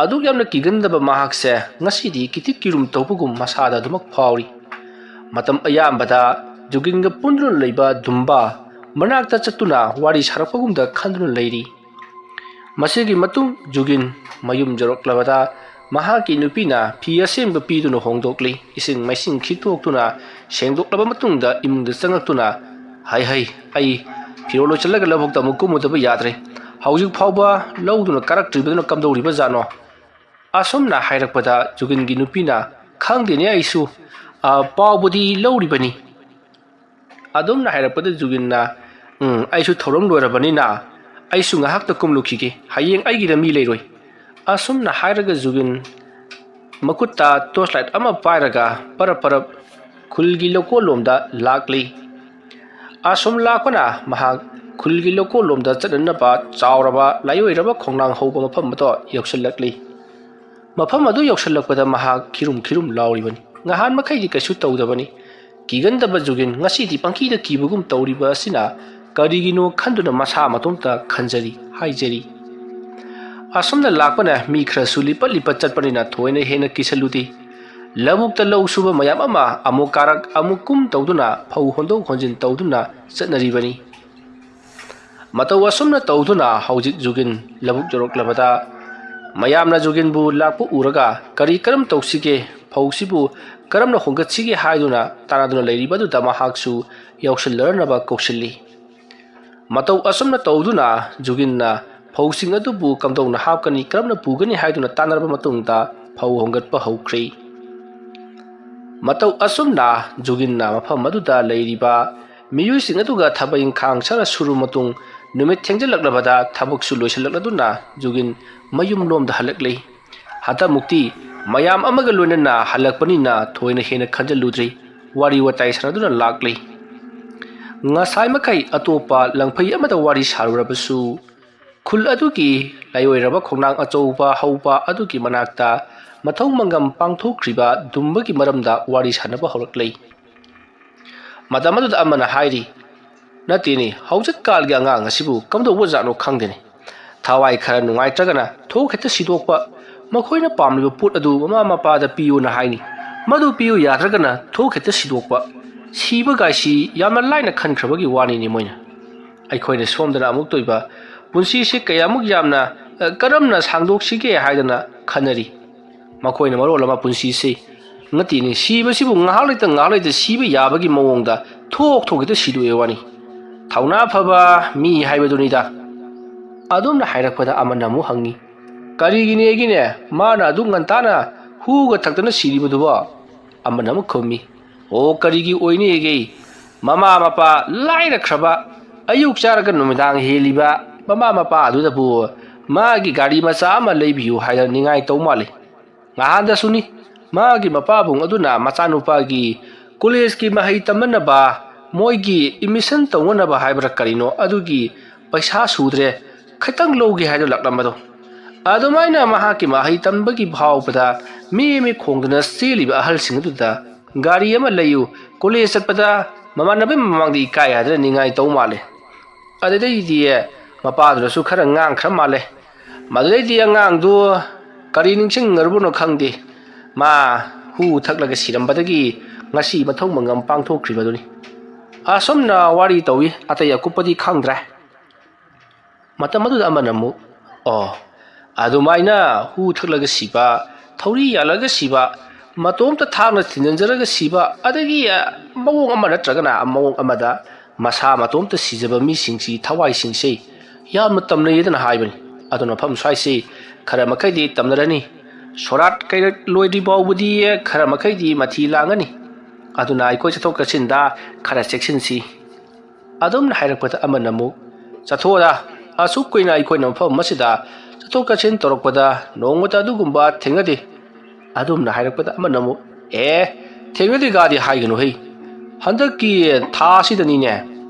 ꯑꯗꯨꯛ ꯌꯥꯝꯅ ꯀꯤꯒꯟꯗꯕ ꯃꯍꯥꯛꯁꯦ ꯉꯁꯤꯗꯤ ꯀꯤꯊꯤ ꯀꯤꯔꯨꯝ ꯇꯧꯕꯒꯨꯝ ꯃꯁꯥꯗ ꯑꯗꯨꯃꯛ ꯐꯥꯎꯔꯤ꯫ ꯃꯇꯝ ꯑꯌꯥꯝꯕꯗ ꯖꯨꯒꯤꯟꯒ ꯄꯨꯟꯗꯨꯅ ꯂꯩꯕ ꯗꯨꯝꯕꯥ ꯃꯅꯥꯛꯇ ꯆꯠꯇꯨꯅ ꯋꯥꯔꯤ ꯁꯥꯔꯛꯄꯒꯨꯝꯗ ꯈꯟꯗꯨꯅ ꯂꯩꯔꯤ꯫ ꯃꯁꯤꯒꯤ ꯃꯇꯨꯡ ꯖꯨꯒꯤꯟ ꯃꯌꯨꯝ ꯌꯧꯔꯛꯂꯕꯗ ꯃꯍꯥꯛꯀꯤ ꯅꯨꯄꯤꯅ ꯐꯤ ꯑꯁꯦꯡꯕ ꯄꯤꯗꯨꯅ ꯍꯣꯡꯗꯣꯛꯂꯤ꯫ ꯏꯁꯤꯡ ꯃꯥꯏꯁꯤꯡ ꯈꯤꯛꯇꯣꯛꯇꯨꯅ ꯁꯦꯡꯗꯣꯛꯂꯕ ꯃꯇꯨꯡꯗ ꯏꯃꯨꯡꯗ ꯆꯪꯉꯛꯇꯨꯅ, "ꯍꯩ ꯍꯩ, ꯑꯩ ꯐꯤꯔꯣꯜ ꯂꯣꯏꯁꯤꯜꯂꯒ ꯂꯧꯕꯨꯛꯇ ꯑꯃꯨꯛ ꯀꯨꯝꯃꯨꯗꯕ ꯌꯥꯗ꯭ꯔꯦ꯫ ꯍꯧꯖꯤꯛ ꯐꯥꯎꯕ ꯂꯧꯗꯨꯅ ꯀꯥꯔꯛꯇ꯭ꯔꯤꯕꯗꯨꯅ ꯀꯝꯗꯧꯔꯤꯕꯖꯥꯠꯅꯣ?" ꯑꯁꯨꯝꯅ ꯍꯥꯏꯔꯛꯄꯗ ꯖꯨꯒꯤꯟꯒꯤ ꯅꯨꯄꯤꯅ, "ꯈꯪꯗꯦꯅꯦ ꯑꯩꯁꯨ, ꯑ, ꯄꯥꯎꯕꯨꯗꯤ ꯂꯧꯔꯤꯕꯅꯤ꯫" ꯑꯗꯨꯝꯅ ꯍꯥꯏꯔꯛꯄꯗ ꯖꯨꯒꯤꯟꯅ, "ꯎꯝ, ꯑꯩꯁꯨ ꯊꯧꯔꯝ ꯂꯣꯏꯔꯕꯅꯤꯅ ꯑꯩꯁꯨ ꯉꯥꯏꯍꯥꯛꯇ ꯀꯨꯝꯂꯨꯈꯤꯒꯦ, ꯍꯌꯦꯡ ꯑꯩꯒꯤꯗ ꯃꯤ ꯂꯩꯔꯣꯏ꯫" ꯑꯁꯨꯝꯅ ꯍꯥꯏꯔꯒ ꯖꯨꯒꯤꯟ ꯃꯈꯨꯠꯇ torch light ꯑꯃ ꯄꯥꯏꯔꯒ ꯄꯔꯞ ꯄꯔꯞ ꯈꯨꯜꯒꯤ ꯂꯧꯀꯣꯜꯂꯣꯝꯗ ꯂꯥꯛꯂꯤ꯫ ꯑꯁꯨꯝ ꯂꯥꯛꯄꯅ ꯃꯍꯥꯛ ꯈꯨꯜꯒꯤ ꯂꯧꯀꯣꯜꯂꯣꯝꯗ ꯆꯠꯅꯅꯕ ꯆꯥꯎꯔꯕ ꯂꯥꯏꯑꯣꯏꯔꯕ ꯈꯣꯡꯅꯥꯡ ꯍꯧꯕ ꯃꯐꯝ ꯑꯗꯣ ꯌꯧꯁꯤꯜꯂꯛꯂꯤ꯫ ꯃꯐꯝ ꯑꯗꯨ ꯌꯧꯁꯤꯜꯂꯛꯄꯗ ꯃꯍꯥꯛ ꯈꯤꯔꯨꯝ ꯈꯤꯔꯨꯝ ꯂꯥꯎꯔꯤꯕꯅꯤ꯫ ꯉꯍꯥꯟ ꯃꯈꯩꯗꯤ ꯀꯩꯁꯨ ꯇꯧꯗꯕꯅꯤ꯫ ꯀꯤꯒꯟꯗꯕ ꯖꯨꯒꯤꯟ ꯉꯁꯤꯗꯤ ꯄꯪꯀꯤꯗ ꯀꯤꯕꯒꯨꯝ ꯇꯧꯔꯤꯕ ꯑꯁꯤꯅ ꯀꯔꯤꯒꯤꯅꯣ ꯈꯟꯗꯨꯅ ꯃꯁꯥ ꯃꯇꯣꯝꯇ ꯈꯟꯖꯔꯤ, ꯍꯥꯏꯖꯔꯤ꯫ ꯑꯁꯨꯝꯅ ꯂꯥꯛꯄꯅ ꯃꯤ ꯈꯔꯁꯨ ꯂꯤꯄꯠ ꯂꯤꯄꯠ ꯆꯠꯄꯅꯤꯅ ꯊꯣꯏꯅ ꯍꯦꯟꯅ ꯀꯤꯁꯜꯂꯨꯗꯦ꯫ ꯂꯧꯕꯨꯛꯇ ꯂꯧ ꯁꯨꯕ ꯃꯌꯥꯝ ꯑꯃ ꯑꯃꯨꯛ ꯀꯥꯔꯛ ꯑꯃꯨꯛ ꯀꯨꯝ ꯇꯧꯗꯨꯅ ꯐꯧ ꯍꯣꯟꯗꯣꯛ ꯍꯣꯟꯖꯤꯟ ꯇꯧꯗꯨꯅ ꯆꯠꯅꯔꯤꯕꯅꯤ꯫ ꯃꯇꯧ ꯑꯁꯨꯝꯅ ꯇꯧꯗꯨꯅ ꯍꯧꯖꯤꯛ ꯖꯨꯒꯤꯟ ꯂꯧꯕꯨꯛ ꯌꯧꯔꯛꯂꯕꯗ ꯃꯌꯥꯝꯅ ꯖꯨꯒꯤꯟꯕꯨ ꯂꯥꯛꯄ ꯎꯔꯒ ꯀꯔꯤ ꯀꯔꯝ ꯇꯧꯁꯤꯒꯦ, ꯐꯧꯁꯤꯕꯨ ꯀꯔꯝꯅ ꯍꯣꯟꯒꯠꯁꯤꯒꯦ ꯍꯥꯏꯗꯨꯅ ꯇꯥꯟꯅꯗꯨꯅ ꯂꯩꯔꯤꯕ ꯑꯗꯨꯗ ꯃꯍꯥꯛꯁꯨ ꯌꯥꯎꯁꯤꯜꯂꯔꯅꯕ ꯀꯧꯁꯤꯜꯂꯤ꯫ ꯃꯇꯧ ꯑꯁꯨꯝꯅ ꯇꯧꯗꯨꯅ ꯖꯨꯒꯤꯟꯅ ꯐꯧꯁꯤꯡ ꯑꯗꯨꯕꯨ ꯀꯝꯗꯧꯅ ꯍꯥꯞꯀꯅꯤ, ꯀꯔꯝꯅ ꯄꯨꯒꯅꯤ ꯍꯥꯏꯗꯨꯅ ꯇꯥꯟꯅꯔꯕ ꯃꯇꯨꯡꯗ ꯐꯧ ꯍꯣꯟꯒꯠꯄ ꯍꯧꯈ꯭ꯔꯦ꯫ ꯃꯇꯧ ꯑꯁꯨꯝꯅ ꯖꯨꯒꯤꯟꯅ ꯃꯐꯝ ꯑꯗꯨꯗ ꯂꯩꯔꯤꯕ ꯃꯤꯑꯣꯏꯁꯤꯡ ꯑꯗꯨꯒ ꯊꯕꯛ ꯏꯪꯈꯥꯡ ꯁꯔ ꯁꯨꯔꯨ ꯃꯇꯨꯡ ꯅꯨꯃꯤꯠ ꯊꯦꯡꯖꯤꯜꯂꯛꯂꯕꯗ ꯊꯕꯛꯁꯨ ꯂꯣꯏꯁꯤꯜꯂꯛꯂꯗꯨꯅ ꯖꯨꯒꯤꯟ ꯃꯌꯨꯝꯂꯣꯝꯗ ꯍꯜꯂꯛꯂꯤ꯫ ꯍꯟꯗꯛꯃꯨꯛꯇꯤ ꯃꯌꯥꯝ ꯑꯃꯒ ꯂꯣꯏꯅꯅ ꯍꯜꯂꯛꯄꯅꯤꯅ ꯊꯣꯏꯅ ꯍꯦꯟꯅ ꯈꯟꯖꯤꯜꯂꯨꯗ꯭ꯔꯤ꯫ ꯋꯥꯔꯤ ꯋꯥꯇꯥꯏ ꯁꯥꯟꯅꯗꯨꯅ ꯂꯥꯛꯂꯤ꯫ ꯉꯁꯥꯏ ꯃꯈꯩ ꯑꯇꯣꯞꯄ ꯂꯪꯐꯩ ꯑꯃꯗ ꯋꯥꯔꯤ ꯁꯥꯔꯨꯔꯕꯁꯨ ꯈꯨꯜ ꯑꯗꯨꯒꯤ ꯂꯥꯏꯑꯣꯏꯔꯕ ꯈꯣꯡꯅꯥꯡ ꯑꯆꯧꯕ ꯍꯧꯕ ꯑꯗꯨꯒꯤ ꯃꯅꯥꯛꯇ ꯃꯊꯧ ꯃꯉꯝ ꯄꯥꯡꯊꯣꯛꯈ꯭ꯔꯤꯕ ꯗꯨꯝꯕꯒꯤ ꯃꯔꯝꯗ ꯋꯥꯔꯤ ꯁꯥꯟꯅꯕ ꯍꯧꯔꯛꯂꯤ꯫ ꯃꯇꯝ ꯑꯗꯨꯗ ꯑꯃꯅ ꯍꯥꯏꯔꯤ, "ꯅꯠꯇꯦꯅꯦ, ꯍꯧꯖꯤꯛꯀꯥꯟꯒꯤ ꯑꯉꯥꯡ ꯑꯁꯤꯕꯨ ꯀꯝꯗꯧꯕ ꯖꯥꯠꯅꯣ ꯈꯪꯗꯦꯅꯦ꯫ ꯊꯋꯥꯏ ꯈꯔ ꯅꯨꯡꯉꯥꯏꯇ꯭ꯔꯒꯅ ꯊꯣꯛ ꯍꯦꯛꯇ ꯁꯤꯗꯣꯛꯄ, ꯃꯈꯣꯏꯅ ꯄꯥꯝꯂꯤꯕ ꯄꯣꯠ ꯑꯗꯨ ꯃꯃꯥ ꯃꯄꯥꯗ ꯄꯤꯌꯨꯅ ꯍꯥꯏꯅꯤ, ꯃꯗꯨ ꯄꯤꯌꯨ ꯌꯥꯗ꯭ꯔꯒꯅ ꯊꯣꯛ ꯍꯦꯛꯇ ꯁꯤꯗꯣꯛꯄ꯫ ꯁꯤꯕꯒꯥꯏꯁꯤ ꯌꯥꯝꯅ ꯂꯥꯏꯅ ꯈꯟꯈ꯭ꯔꯕꯒꯤ ꯋꯥꯅꯤꯅꯦ ꯃꯣꯏꯅ꯫ ꯑꯩꯈꯣꯏꯅ ꯁꯣꯝꯗꯅ ꯑꯃꯨꯛꯇ ꯑꯣꯏꯕ ꯄꯨꯟꯁꯤꯁꯦ ꯀꯌꯥꯃꯨꯛ ꯌꯥꯝꯅ, ꯑ, ꯀꯔꯝꯅ ꯁꯥꯡꯗꯣꯛꯁꯤꯒꯦ ꯍꯥꯏꯗꯅ ꯈꯟꯅꯔꯤ꯫ ꯃꯈꯣꯏꯅ ꯃꯔꯣꯜ ꯑꯃ ꯄꯨꯟꯁꯤꯁꯦ ꯅꯠꯇꯦꯅꯦ, ꯁꯤꯕꯁꯤꯕꯨ ꯉꯥꯏꯍꯥꯛ ꯂꯩꯇ ꯉꯥꯏꯍꯥꯛ ꯂꯩꯇ ꯁꯤꯕ ꯌꯥꯕꯒꯤ ꯃꯑꯣꯡꯗ ꯊꯣꯛ ꯊꯣꯛ ꯍꯦꯛꯇ ꯁꯤꯗꯣꯛꯑꯦ ꯋꯥꯅꯤ꯫ ꯊꯧꯅꯥ ꯐꯕ ꯃꯤ ꯍꯥꯏꯕꯗꯨꯅꯤꯗ꯫" ꯑꯗꯨꯝꯅ ꯍꯥꯏꯔꯛꯄꯗ ꯑꯃꯅ ꯑꯃꯨꯛ ꯍꯪꯉꯤ, "ꯀꯔꯤꯒꯤꯅꯦꯒꯤꯅꯦ ꯃꯥꯅ ꯑꯗꯨꯛ ꯉꯟꯇꯥꯅ ꯍꯨꯒ ꯊꯛꯇꯅ ꯁꯤꯔꯤꯕꯗꯨꯕꯣ?" ꯑꯃꯅ ꯑꯃꯨꯛ ꯈꯨꯝꯃꯤ, "ꯑꯣ, ꯀꯔꯤꯒꯤ ꯑꯣꯏꯅꯤꯒꯦ? ꯃꯃꯥ ꯃꯄꯥ ꯂꯥꯏꯔꯈ꯭ꯔꯕ, ꯑꯌꯨꯛ ꯆꯥꯔꯒ ꯅꯨꯃꯤꯗꯥꯡ ꯍꯦꯜꯂꯤꯕ ꯃꯃꯥ ꯃꯄꯥ ꯑꯗꯨꯗꯕꯨ ꯃꯥꯒꯤ ꯒꯥꯔꯤ ꯃꯆꯥ ꯑꯃ ꯂꯩꯕꯤꯌꯨ ꯍꯥꯏꯗꯅ ꯅꯤꯡꯉꯥꯏ ꯇꯧ ꯃꯥꯜꯂꯤ꯫ ꯉꯍꯥꯟꯗꯁꯨꯅꯤ, ꯃꯥꯒꯤ ꯃꯄꯥꯕꯨꯡ ꯑꯗꯨꯅ ꯃꯆꯥꯅꯨꯄꯥꯒꯤ ꯀꯣꯂꯦꯖꯀꯤ ꯃꯍꯩ ꯇꯝꯅꯅꯕ, ꯃꯣꯏꯒꯤ admission ꯇꯧꯅꯅꯕ ꯍꯥꯏꯕ꯭ꯔꯥ ꯀꯔꯤꯅꯣ, ꯑꯗꯨꯒꯤ ꯄꯩꯁꯥ ꯁꯨꯗ꯭ꯔꯦ, ꯈꯤꯇꯪ ꯂꯧꯒꯦ ꯍꯥꯏꯗꯨꯅ ꯂꯥꯛꯂꯝꯕꯗꯣ꯫ ꯑꯗꯨꯃꯥꯏꯅ ꯃꯍꯥꯛꯀꯤ ꯃꯍꯩ ꯇꯝꯕꯒꯤ ꯐꯥꯎꯕꯗ ꯃꯤ ꯃꯤ ꯈꯣꯡꯗꯅ ꯆꯦꯜꯂꯤꯕ ꯑꯍꯜꯁꯤꯡ ꯑꯗꯨꯗ ꯒꯥꯔꯤ ꯑꯃ ꯂꯩꯌꯨ, ꯀꯣꯂꯦꯖ ꯆꯠꯄꯗ ꯃꯃꯥꯟꯅꯕ ꯃꯃꯥꯡꯗ ꯏꯀꯥꯏ ꯍꯥꯏꯗꯅ ꯅꯤꯡꯉꯥꯏ ꯇꯧ ꯃꯥꯜꯂꯦ꯫ ꯑꯗꯨꯗꯩꯗꯤ ꯃꯄꯥꯗꯨꯅꯁꯨ ꯈꯔ ꯉꯥꯡꯈ꯭ꯔ ꯃꯥꯜꯂꯦ꯫ ꯃꯗꯨꯗꯩꯗꯤ ꯑꯉꯥꯡꯗꯨ ꯀꯔꯤ ꯅꯤꯡꯁꯤꯡꯉꯔꯕꯅꯣ ꯈꯪꯗꯦ, ꯃꯥ ꯍꯨ ꯊꯛꯂꯒ ꯁꯤꯔꯝꯕꯗꯒꯤ ꯉꯁꯤ ꯃꯊꯧ ꯃꯉꯝ ꯄꯥꯡꯊꯣꯛꯈ꯭ꯔꯤꯕꯗꯨꯅꯤ꯫ ꯑꯁꯨꯝꯅ ꯋꯥꯔꯤ ꯇꯧꯏ, ꯑꯇꯩ ꯑꯀꯨꯞꯄꯗꯤ ꯈꯪꯗ꯭ꯔꯦ꯫ ꯃꯇꯝ ꯑꯗꯨꯗ ꯑꯃꯅ ꯑꯃꯨꯛ, "ꯑꯣ, ꯑꯗꯨꯃꯥꯏꯅ ꯍꯨ ꯊꯛꯂꯒ ꯁꯤꯕ, ꯊꯧꯔꯤ ꯌꯥꯜꯂꯒ ꯁꯤꯕ, ꯃꯇꯣꯝꯇ ꯊꯥꯡꯅ ꯊꯤꯟꯖꯤꯟꯖꯔꯒ ꯁꯤꯕ, ꯑꯗꯒꯤ, ꯑ, ꯃꯑꯣꯡ ꯑꯃ ꯅꯠꯇ꯭ꯔꯒꯅ ꯃꯑꯣꯡ ꯑꯃꯗ ꯃꯁꯥ ꯃꯇꯣꯝꯇ ꯁꯤꯖꯕ ꯃꯤꯁꯤꯡꯁꯤ ꯊꯋꯥꯏꯁꯤꯡꯁꯤ ꯌꯥꯝꯅ ꯇꯝꯅꯩꯗꯅ ꯍꯥꯏꯕꯅꯤ꯫ ꯑꯗꯨꯅ ꯃꯐꯝ ꯁ꯭ꯋꯥꯏꯁꯤ ꯈꯔ ꯃꯈꯩꯗꯤ ꯇꯝꯅꯔꯅꯤ꯫ ꯁꯣꯔꯥꯠ ꯀꯩꯔꯛ ꯂꯣꯏꯗ꯭ꯔꯤ ꯐꯥꯎꯕꯗꯤ ꯈꯔ ꯃꯈꯩꯗꯤ ꯃꯊꯤ ꯂꯥꯡꯒꯅꯤ꯫ ꯑꯗꯨꯅ ꯑꯩꯈꯣꯏ ꯆꯠꯊꯣꯛ ꯆꯠꯁꯤꯟꯗ ꯈꯔ ꯆꯦꯛꯁꯤꯟꯁꯤ"꯫ ꯑꯗꯨꯝꯅ ꯍꯥꯏꯔꯛꯄꯗ ꯑꯃꯅ ꯑꯃꯨꯛ, "ꯆꯠꯊꯣꯛꯑꯣꯗ, ꯑꯁꯨꯛ ꯀꯨꯏꯅ ꯑꯩꯈꯣꯏꯅ ꯃꯐꯝ ꯑꯁꯤꯗ ꯆꯠꯊꯣꯛ ꯆꯠꯁꯤꯟ ꯇꯧꯔꯛꯄꯗ ꯅꯣꯡꯃꯇ ꯑꯗꯨꯒꯨꯝꯕ ꯊꯦꯡꯅꯗꯦ"꯫ ꯑꯗꯨꯝꯅ ꯍꯥꯏꯔꯛꯄꯗ ꯑꯃꯅ ꯑꯃꯨꯛ, "ꯑꯦ, ꯊꯦꯡꯅꯗꯦꯒꯗꯤ ꯍꯥꯏꯒꯅꯨ ꯍꯩ꯫ ꯍꯟꯗꯛꯀꯤ ꯊꯥ ꯑꯁꯤꯗꯅꯤꯅꯦ,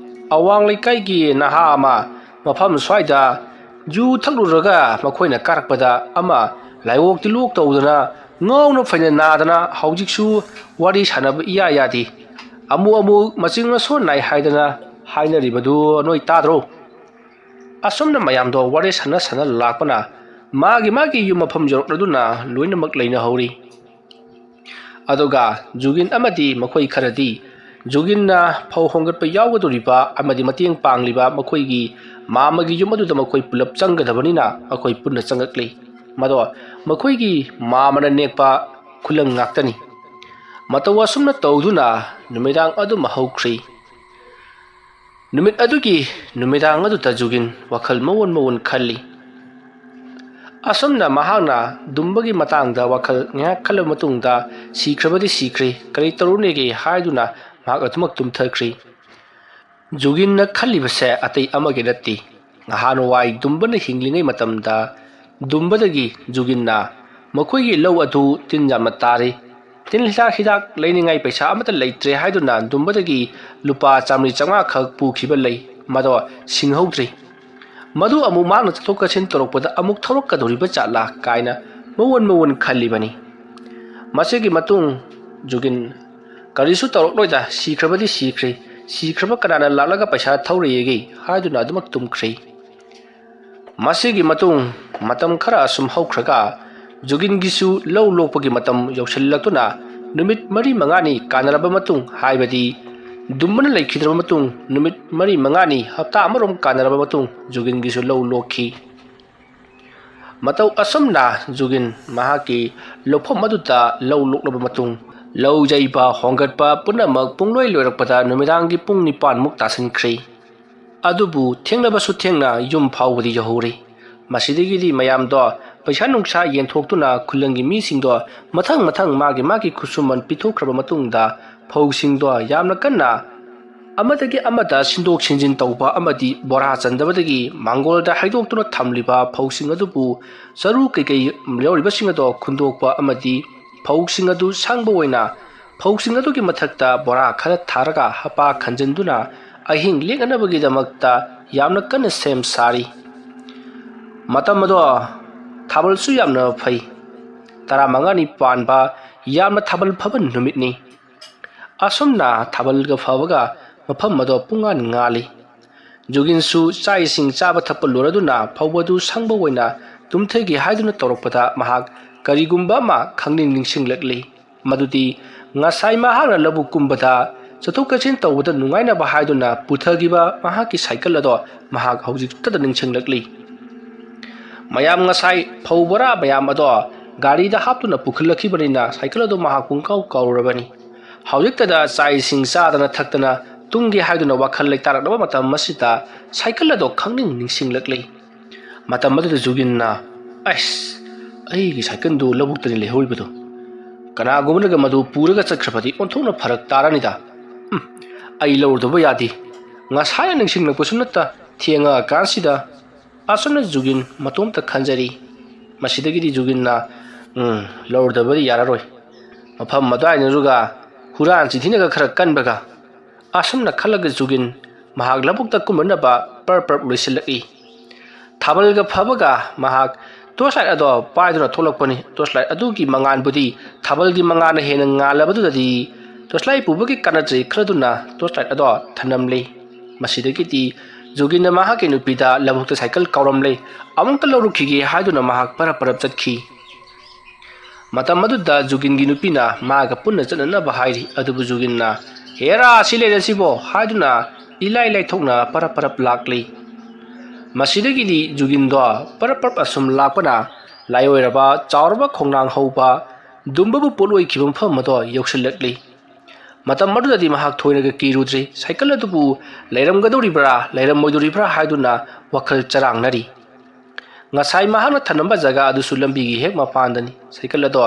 ꯑꯋꯥꯡ ꯂꯩꯀꯥꯏꯒꯤ ꯅꯍꯥ ꯑꯃ ꯃꯐꯝ ꯁ꯭ꯋꯥꯏꯗ ꯌꯨ ꯊꯛꯂꯨꯔꯒ ꯃꯈꯣꯏꯅ ꯀꯥꯔꯛꯄꯗ ꯑꯃ ꯂꯥꯏꯑꯣꯛ ꯇꯤꯜꯂꯣꯛ ꯇꯧꯗꯅ ꯉꯥꯎꯅ ꯐꯩꯅ ꯅꯥꯗꯅ ꯍꯧꯖꯤꯛꯁꯨ ꯋꯥꯔꯤ ꯁꯥꯟꯅꯕ ꯏꯌꯥ ꯌꯥꯗꯦ꯫ ꯑꯃꯨꯛ ꯑꯃꯨꯛ ꯃꯆꯤꯡ ꯃꯁꯣꯟ ꯅꯥꯏ ꯍꯥꯏꯗꯅ ꯍꯥꯏꯅꯔꯤꯕꯗꯨ ꯅꯣꯏ ꯇꯥꯗ꯭ꯔꯣ?" ꯑꯁꯨꯝꯅ ꯃꯌꯥꯝꯗꯣ ꯋꯥꯔꯤ ꯁꯥꯟꯅ ꯁꯥꯟꯅ ꯂꯥꯛꯄꯅ ꯃꯥꯒꯤ ꯃꯥꯒꯤ ꯌꯨꯝ ꯃꯐꯝ ꯌꯧꯔꯛꯂꯗꯨꯅ ꯂꯣꯏꯅꯃꯛ ꯂꯩꯅꯍꯧꯔꯤ꯫ ꯑꯗꯨꯒ ꯖꯨꯒꯤꯟ ꯑꯃꯗꯤ ꯃꯈꯣꯏ ꯈꯔꯗꯤ ꯖꯨꯒꯤꯟꯅ ꯐꯧ ꯍꯣꯡꯒꯠꯄ ꯌꯥꯎꯒꯗꯧꯔꯤꯕ ꯑꯃꯗꯤ ꯃꯇꯦꯡ ꯄꯥꯡꯂꯤꯕ ꯃꯈꯣꯏꯒꯤ ꯃꯥꯃꯒꯤ ꯌꯨꯝ ꯑꯗꯨꯗ ꯃꯈꯣꯏ ꯄꯨꯂꯞ ꯆꯪꯒꯗꯕꯅꯤꯅ ꯃꯈꯣꯏ ꯄꯨꯟꯅ ꯆꯪꯂꯛꯂꯤ꯫ ꯃꯗꯣ ꯃꯈꯣꯏꯒꯤ ꯃꯥꯃꯅ ꯅꯦꯛꯄ ꯈꯨꯂꯪ ꯉꯥꯛꯇꯅꯤ꯫ ꯃꯇꯧ ꯑꯁꯨꯝꯅ ꯇꯧꯗꯨꯅ ꯅꯨꯃꯤꯗꯥꯡ ꯑꯗꯨꯃ ꯍꯧꯈ꯭ꯔꯤ꯫ ꯅꯨꯃꯤꯠ ꯑꯗꯨꯒꯤ ꯅꯨꯃꯤꯗꯥꯡ ꯑꯗꯨꯗ ꯖꯨꯒꯤꯟ ꯋꯥꯈꯜ ꯃꯑꯣꯟ ꯃꯑꯣꯟ ꯈꯜꯂꯤ꯫ ꯑꯁꯨꯝꯅ ꯃꯍꯥꯛꯅ ꯗꯨꯝꯕꯒꯤ ꯃꯇꯥꯡꯗ ꯋꯥꯈꯜ ꯉꯥꯏꯍꯥꯛ ꯈꯜꯂꯕ ꯃꯇꯨꯡꯗ, "ꯁꯤꯈ꯭ꯔꯕꯗꯤ ꯁꯤꯈ꯭ꯔꯦ, ꯀꯔꯤ ꯇꯧꯔꯨꯅꯦꯒꯦ?" ꯍꯥꯏꯗꯨꯅ ꯃꯍꯥꯛ ꯑꯗꯨꯃꯛ ꯇꯨꯝꯊꯈ꯭ꯔꯤ꯫ ꯖꯨꯒꯤꯟꯅ ꯈꯜꯂꯤꯕꯁꯦ ꯑꯇꯩ ꯑꯃꯒꯤ ꯅꯠꯇꯦ꯫ ꯅꯍꯥꯟꯋꯥꯏ ꯗꯨꯝꯕꯅ ꯍꯤꯡꯂꯤꯉꯩ ꯃꯇꯝꯗ ꯗꯨꯝꯕꯗꯒꯤ ꯖꯨꯒꯤꯟꯅ ꯃꯈꯣꯏꯒꯤ ꯂꯧ ꯑꯗꯨ ꯇꯤꯟ ꯌꯥꯝꯅ ꯇꯥꯔꯤ꯫ ꯇꯤꯜ ꯍꯤꯗꯥꯛ, ꯍꯤꯗꯥꯛ ꯂꯩꯅꯤꯡꯉꯥꯏ ꯄꯩꯁꯥ ꯑꯃꯠꯇ ꯂꯩꯇ꯭ꯔꯦ ꯍꯥꯏꯗꯨꯅ ꯗꯨꯝꯕꯗꯒꯤ ꯂꯨꯄꯥ ꯆꯥꯃꯔꯤ ꯆꯥꯃꯉꯥ ꯈꯛ ꯄꯨꯈꯤꯕ ꯂꯩ, ꯃꯗꯣ ꯁꯤꯡꯍꯧꯗ꯭ꯔꯤ꯫ ꯃꯗꯨ ꯑꯃꯨꯛ ꯃꯍꯥꯛꯅ ꯆꯠꯊꯣꯛ ꯆꯠꯁꯤꯟ ꯇꯧꯔꯛꯄꯗ ꯑꯃꯨꯛ ꯊꯧꯔꯛꯀꯗꯧꯔꯤꯕ ꯖꯥꯠꯂꯥ ꯀꯥꯏꯅ ꯃꯑꯣꯟ ꯃꯑꯣꯟ ꯈꯜꯂꯤꯕꯅꯤ꯫ ꯃꯁꯤꯒꯤ ꯃꯇꯨꯡ ꯖꯨꯒꯤꯟ, "ꯀꯔꯤꯁꯨ ꯇꯧꯔꯛꯂꯣꯏꯗ, ꯁꯤꯈ꯭ꯔꯕꯗꯤ ꯁꯤꯈ꯭ꯔꯦ, ꯁꯤꯈ꯭ꯔꯕ ꯀꯅꯥꯅ ꯂꯥꯛꯂꯒ ꯄꯩꯁꯥ ꯊꯧꯔꯛꯑꯦꯒꯦ?" ꯍꯥꯏꯗꯨꯅ ꯑꯗꯨꯃꯛ ꯇꯨꯝꯈ꯭ꯔꯦ꯫ ꯃꯁꯤꯒꯤ ꯃꯇꯨꯡ ꯃꯇꯝ ꯈꯔ ꯑꯁꯨꯝ ꯍꯧꯈ꯭ꯔꯒ ꯖꯨꯒꯤꯟꯒꯤꯁꯨ ꯂꯧ ꯂꯣꯛꯄꯒꯤ ꯃꯇꯝ ꯌꯧꯁꯤꯜꯂꯛꯇꯨꯅ ꯅꯨꯃꯤꯠ ꯃꯔꯤ ꯃꯉꯥꯅꯤ ꯀꯥꯟꯅꯔꯕ ꯃꯇꯨꯡ, ꯍꯥꯏꯕꯗꯤ ꯗꯨꯝꯕꯅ ꯂꯩꯈꯤꯗ꯭ꯔꯕ ꯃꯇꯨꯡ ꯅꯨꯃꯤꯠ ꯃꯔꯤ ꯃꯉꯥꯅꯤ, ꯍꯞꯇꯥ ꯑꯃꯔꯣꯝ ꯀꯥꯟꯅꯔꯕ ꯃꯇꯨꯡ ꯖꯨꯒꯤꯟꯒꯤꯁꯨ ꯂꯧ ꯂꯣꯛꯈꯤ꯫ ꯃꯇꯧ ꯑꯁꯨꯝꯅ ꯖꯨꯒꯤꯟ ꯃꯍꯥꯛꯀꯤ ꯂꯧꯐꯝ ꯑꯗꯨꯗ ꯂꯧ ꯂꯣꯛꯂꯕ ꯃꯇꯨꯡ, ꯂꯧ ꯌꯩꯕ ꯍꯣꯡꯒꯠꯄ ꯄꯨꯝꯅꯃꯛ ꯄꯨꯡꯂꯣꯏ ꯂꯣꯏꯔꯛꯄꯗ ꯅꯨꯃꯤꯗꯥꯡꯒꯤ ꯄꯨꯡ ꯅꯤꯄꯥꯟꯃꯨꯛ ꯇꯥꯁꯤꯟꯈ꯭ꯔꯦ꯫ ꯑꯗꯨꯕꯨ ꯊꯦꯡꯂꯕꯁꯨ ꯊꯦꯡꯅ ꯌꯨꯝ ꯐꯥꯎꯕꯗꯤ ꯌꯧꯍꯧꯔꯦ꯫ ꯃꯁꯤꯗꯒꯤꯗꯤ ꯃꯌꯥꯝꯗꯣ ꯄꯩꯁꯥ ꯅꯨꯡꯁꯥ ꯌꯦꯟꯊꯣꯛꯇꯨꯅ ꯈꯨꯂꯪꯒꯤ ꯃꯤꯁꯤꯡꯗꯣ ꯃꯊꯪ ꯃꯊꯪ ꯃꯥꯒꯤ ꯃꯥꯒꯤ ꯈꯨꯠꯁꯨꯃꯟ ꯄꯤꯊꯣꯛꯈ꯭ꯔꯕ ꯃꯇꯨꯡꯗ ꯐꯧꯁꯤꯡꯗꯣ ꯌꯥꯝꯅ ꯀꯟꯅ ꯑꯃꯗꯒꯤ ꯑꯃꯗ ꯁꯤꯟꯗꯣꯛ ꯁꯤꯟꯖꯤꯟ ꯇꯧꯕ ꯑꯃꯗꯤ ꯕꯣꯔꯥ ꯆꯟꯗꯕꯗꯒꯤ ꯃꯥꯡꯒꯣꯜꯗ ꯍꯩꯗꯣꯛꯇꯨꯅ ꯊꯝꯂꯤꯕ ꯐꯧꯁꯤꯡ ꯑꯗꯨꯕꯨ ꯆꯔꯨ ꯀꯩꯀꯩ ꯌꯥꯎꯔꯤꯕꯁꯤꯡ ꯑꯗꯣ ꯈꯨꯟꯗꯣꯛꯄ ꯑꯃꯗꯤ ꯐꯧꯁꯤꯡ ꯑꯗꯨ ꯁꯪꯕ ꯑꯣꯏꯅ ꯐꯧꯁꯤꯡ ꯑꯗꯨꯒꯤ ꯃꯊꯛꯇ ꯕꯣꯔꯥ ꯈꯔ ꯊꯥꯔꯒ ꯍꯄꯥ ꯈꯟꯖꯤꯟꯗꯨꯅ ꯑꯍꯤꯡ ꯂꯦꯛꯅꯅꯕꯒꯤꯗꯃꯛꯇ ꯌꯥꯝꯅ ꯀꯟꯅ ꯁꯦꯝ ꯁꯥꯔꯤ꯫ ꯃꯇꯝ ꯑꯗꯣ ꯊꯥꯕꯜꯁꯨ ꯌꯥꯝꯅ ꯐꯩ꯫ ꯇꯔꯥꯃꯉꯥꯅꯤ ꯄꯥꯟꯕ ꯌꯥꯝꯅ ꯊꯥꯕꯜ ꯐꯕ ꯅꯨꯃꯤꯠꯅꯤ꯫ ꯑꯁꯨꯝꯅ ꯊꯥꯕꯜꯒ ꯐꯕꯒ ꯃꯐꯝ ꯑꯗꯣ ꯄꯨꯡꯉꯥꯟ ꯉꯥꯜꯂꯤ꯫ ꯖꯨꯒꯤꯟꯁꯨ ꯆꯥꯛ ꯏꯁꯤꯡ ꯆꯥꯕ ꯊꯛꯄ ꯂꯣꯏꯔꯗꯨꯅ ꯐꯧ ꯑꯗꯨ ꯁꯪꯕ ꯑꯣꯏꯅ ꯇꯨꯝꯊꯒꯦ ꯍꯥꯏꯗꯨꯅ ꯇꯧꯔꯛꯄꯗ ꯃꯍꯥꯛ ꯀꯔꯤꯒꯨꯝꯕ ꯑꯃ ꯈꯪꯅꯤꯡ ꯅꯤꯡꯁꯤꯡꯂꯛꯂꯤ꯫ ꯃꯗꯨꯗꯤ ꯉꯁꯥꯏ ꯃꯍꯥꯛꯅ ꯂꯧꯕꯨꯛ ꯀꯨꯝꯕꯗ ꯆꯠꯊꯣꯛ ꯆꯠꯁꯤꯟ ꯇꯧꯕꯗ ꯅꯨꯡꯉꯥꯏꯅꯕ ꯍꯥꯏꯗꯨꯅ ꯄꯨꯊꯈꯤꯕ ꯃꯍꯥꯛꯀꯤ ꯁꯥꯏꯀꯜ ꯑꯗꯣ ꯃꯍꯥꯛ ꯍꯧꯖꯤꯛꯇꯗ ꯅꯤꯡꯁꯤꯡꯂꯛꯂꯤ꯫ ꯃꯌꯥꯝ ꯉꯁꯥꯏ ꯐꯧ ꯕꯣꯔꯥ ꯃꯌꯥꯝ ꯑꯗꯣ ꯒꯥꯔꯤꯗ ꯍꯥꯞꯇꯨꯅ ꯄꯨꯈꯠꯂꯛꯈꯤꯕꯅꯤꯅ ꯁꯥꯏꯀꯜ ꯑꯗꯣ ꯃꯍꯥꯛ ꯄꯨꯡꯀꯥꯎ ꯀꯥꯎꯔꯨꯔꯕꯅꯤ꯫ ꯍꯧꯖꯤꯛꯇꯗ ꯆꯥꯛ ꯏꯁꯤꯡ ꯆꯥꯗꯅ ꯊꯛꯇꯅ ꯇꯨꯝꯒꯦ ꯍꯥꯏꯗꯨꯅ ꯋꯥꯈꯜ ꯂꯩꯇꯥꯔꯛꯂꯕ ꯃꯇꯝ ꯑꯁꯤꯗ ꯁꯥꯏꯀꯜ ꯑꯗꯣ ꯈꯪꯅꯤꯡ ꯅꯤꯡꯁꯤꯡꯂꯛꯂꯤ꯫ ꯃꯇꯝ ꯑꯗꯨꯗ ꯖꯨꯒꯤꯟꯅ, "ꯑꯩꯁ, ꯑꯩꯒꯤ ꯁꯥꯏꯀꯜꯗꯨ ꯂꯧꯕꯨꯛꯇꯅꯤ ꯂꯩꯍꯧꯔꯤꯕꯗꯨ꯫ ꯀꯅꯥꯒꯨꯝꯕꯅꯒ ꯃꯗꯨ ꯄꯨꯔꯒ ꯆꯠꯈ꯭ꯔꯕꯗꯤ ꯑꯣꯟꯊꯣꯛꯅ ꯐꯔꯛ ꯇꯥꯔꯅꯤꯗ꯫ ꯎꯝ, ꯑꯩ ꯂꯧꯔꯨꯗꯕ ꯌꯥꯗꯦ꯫ ꯉꯁꯥꯏꯅ ꯅꯤꯡꯁꯤꯡꯂꯛꯄꯁꯨ ꯅꯠꯇ ꯊꯦꯡꯉꯛꯑꯀꯥꯟꯁꯤꯗ"꯫ ꯑꯁꯨꯝꯅ ꯖꯨꯒꯤꯟ ꯃꯇꯣꯝꯇ ꯈꯟꯖꯔꯤ꯫ ꯃꯁꯤꯗꯒꯤꯗꯤ ꯖꯨꯒꯤꯟꯅ, "ꯎꯝ, ꯂꯧꯔꯨꯗꯕꯗꯤ ꯌꯥꯔꯔꯣꯏ꯫ ꯃꯐꯝ ꯑꯗꯨꯋꯥꯏꯅꯔꯨꯒ ꯍꯨꯔꯥꯟ ꯆꯤꯟꯊꯤꯅꯒ ꯈꯔ ꯀꯟꯕꯒ"꯫ ꯑꯁꯨꯝꯅ ꯈꯜꯂꯒ ꯖꯨꯒꯤꯟ ꯃꯍꯥꯛ ꯂꯧꯕꯨꯛꯇ ꯀꯨꯝꯅꯅꯕ ꯄꯔꯞ ꯄꯔꯞ ꯂꯣꯏꯁꯤꯜꯂꯛꯏ꯫ ꯊꯥꯕꯜꯒ ꯐꯕꯒ ꯃꯍꯥꯛ ꯇꯣꯔꯆ ꯂꯥꯏꯠ ꯑꯗꯣ ꯄꯥꯏꯗꯨꯅ ꯊꯣꯛꯂꯛꯄꯅꯤ꯫ ꯇꯣꯔꯆ ꯂꯥꯏꯠ ꯑꯗꯨꯒꯤ ꯃꯉꯥꯟꯕꯨꯗꯤ ꯊꯥꯕꯜꯒꯤ ꯃꯉꯥꯟꯅ ꯍꯦꯟꯅ ꯉꯥꯜꯂꯕꯗꯨꯗꯗꯤ ꯇꯣꯔꯆ ꯂꯥꯏꯠ ꯄꯨꯕꯒꯤ ꯀꯥꯟꯅꯖꯩ ꯈꯔꯗꯨꯅ ꯇꯣꯔꯆ ꯂꯥꯏꯠ ꯑꯗꯣ ꯊꯅꯝꯂꯤ꯫ ꯃꯁꯤꯗꯒꯤꯗꯤ ꯖꯨꯒꯤꯟꯅ ꯃꯍꯥꯛꯀꯤ ꯅꯨꯄꯤꯗ ꯂꯧꯕꯨꯛꯇ ꯁꯥꯏꯀꯜ ꯀꯥꯎꯔꯝꯂꯦ, ꯑꯃꯨꯛꯇ ꯂꯧꯔꯨꯈꯤꯒꯦ ꯍꯥꯏꯗꯨꯅ ꯃꯍꯥꯛ ꯄꯔꯞ ꯄꯔꯞ ꯆꯠꯈꯤ꯫ ꯃꯇꯝ ꯑꯗꯨꯗ ꯖꯨꯒꯤꯟꯒꯤ ꯅꯨꯄꯤꯅ ꯃꯥꯒ ꯄꯨꯟꯅ ꯆꯠꯅꯅꯕ ꯍꯥꯏꯔꯤ, ꯑꯗꯨꯕꯨ ꯖꯨꯒꯤꯟꯅ "ꯍꯦꯔꯥ, ꯁꯤ ꯂꯩꯔꯁꯤꯕꯣ" ꯍꯥꯏꯗꯨꯅ ꯏꯂꯥꯏ ꯂꯥꯏꯊꯣꯛꯅ ꯄꯔꯞ ꯄꯔꯞ ꯂꯥꯛꯂꯤ꯫ ꯃꯁꯤꯗꯒꯤꯗꯤ ꯖꯨꯒꯤꯟꯗꯣ ꯄꯔꯞ ꯄꯔꯞ ꯑꯁꯨꯝ ꯂꯥꯛꯄꯅ ꯂꯥꯏꯑꯣꯏꯔꯕ ꯆꯥꯎꯔꯕ ꯈꯣꯡꯅꯥꯡ ꯍꯧꯕ ꯗꯨꯝꯕꯕꯨ ꯄꯣꯠꯂꯣꯏꯈꯤꯕ ꯃꯐꯝ ꯑꯗꯣ ꯌꯧꯁꯤꯜꯂꯛꯂꯤ꯫ ꯃꯇꯝ ꯑꯗꯨꯗꯗꯤ ꯃꯍꯥꯛ ꯊꯣꯏꯅꯒ ꯀꯤꯔꯨꯗ꯭ꯔꯤ꯫ ꯁꯥꯏꯀꯜ ꯑꯗꯨꯕꯨ ꯂꯩꯔꯝꯒꯗꯧꯔꯤꯕ꯭ꯔꯥ ꯂꯩꯔꯝꯃꯣꯏꯗꯧꯔꯤꯕ꯭ꯔꯥ ꯍꯥꯏꯗꯨꯅ ꯋꯥꯈꯜ ꯆꯔꯥꯡꯅꯔꯤ꯫ ꯉꯁꯥꯏ ꯃꯍꯥꯛꯅ ꯊꯅꯝꯕ ꯖꯒꯥ ꯑꯗꯨꯁꯨ ꯂꯝꯕꯤꯒꯤ ꯍꯦꯛ ꯃꯄꯥꯟꯗꯅꯤ꯫ ꯁꯥꯏꯀꯜ ꯑꯗꯣ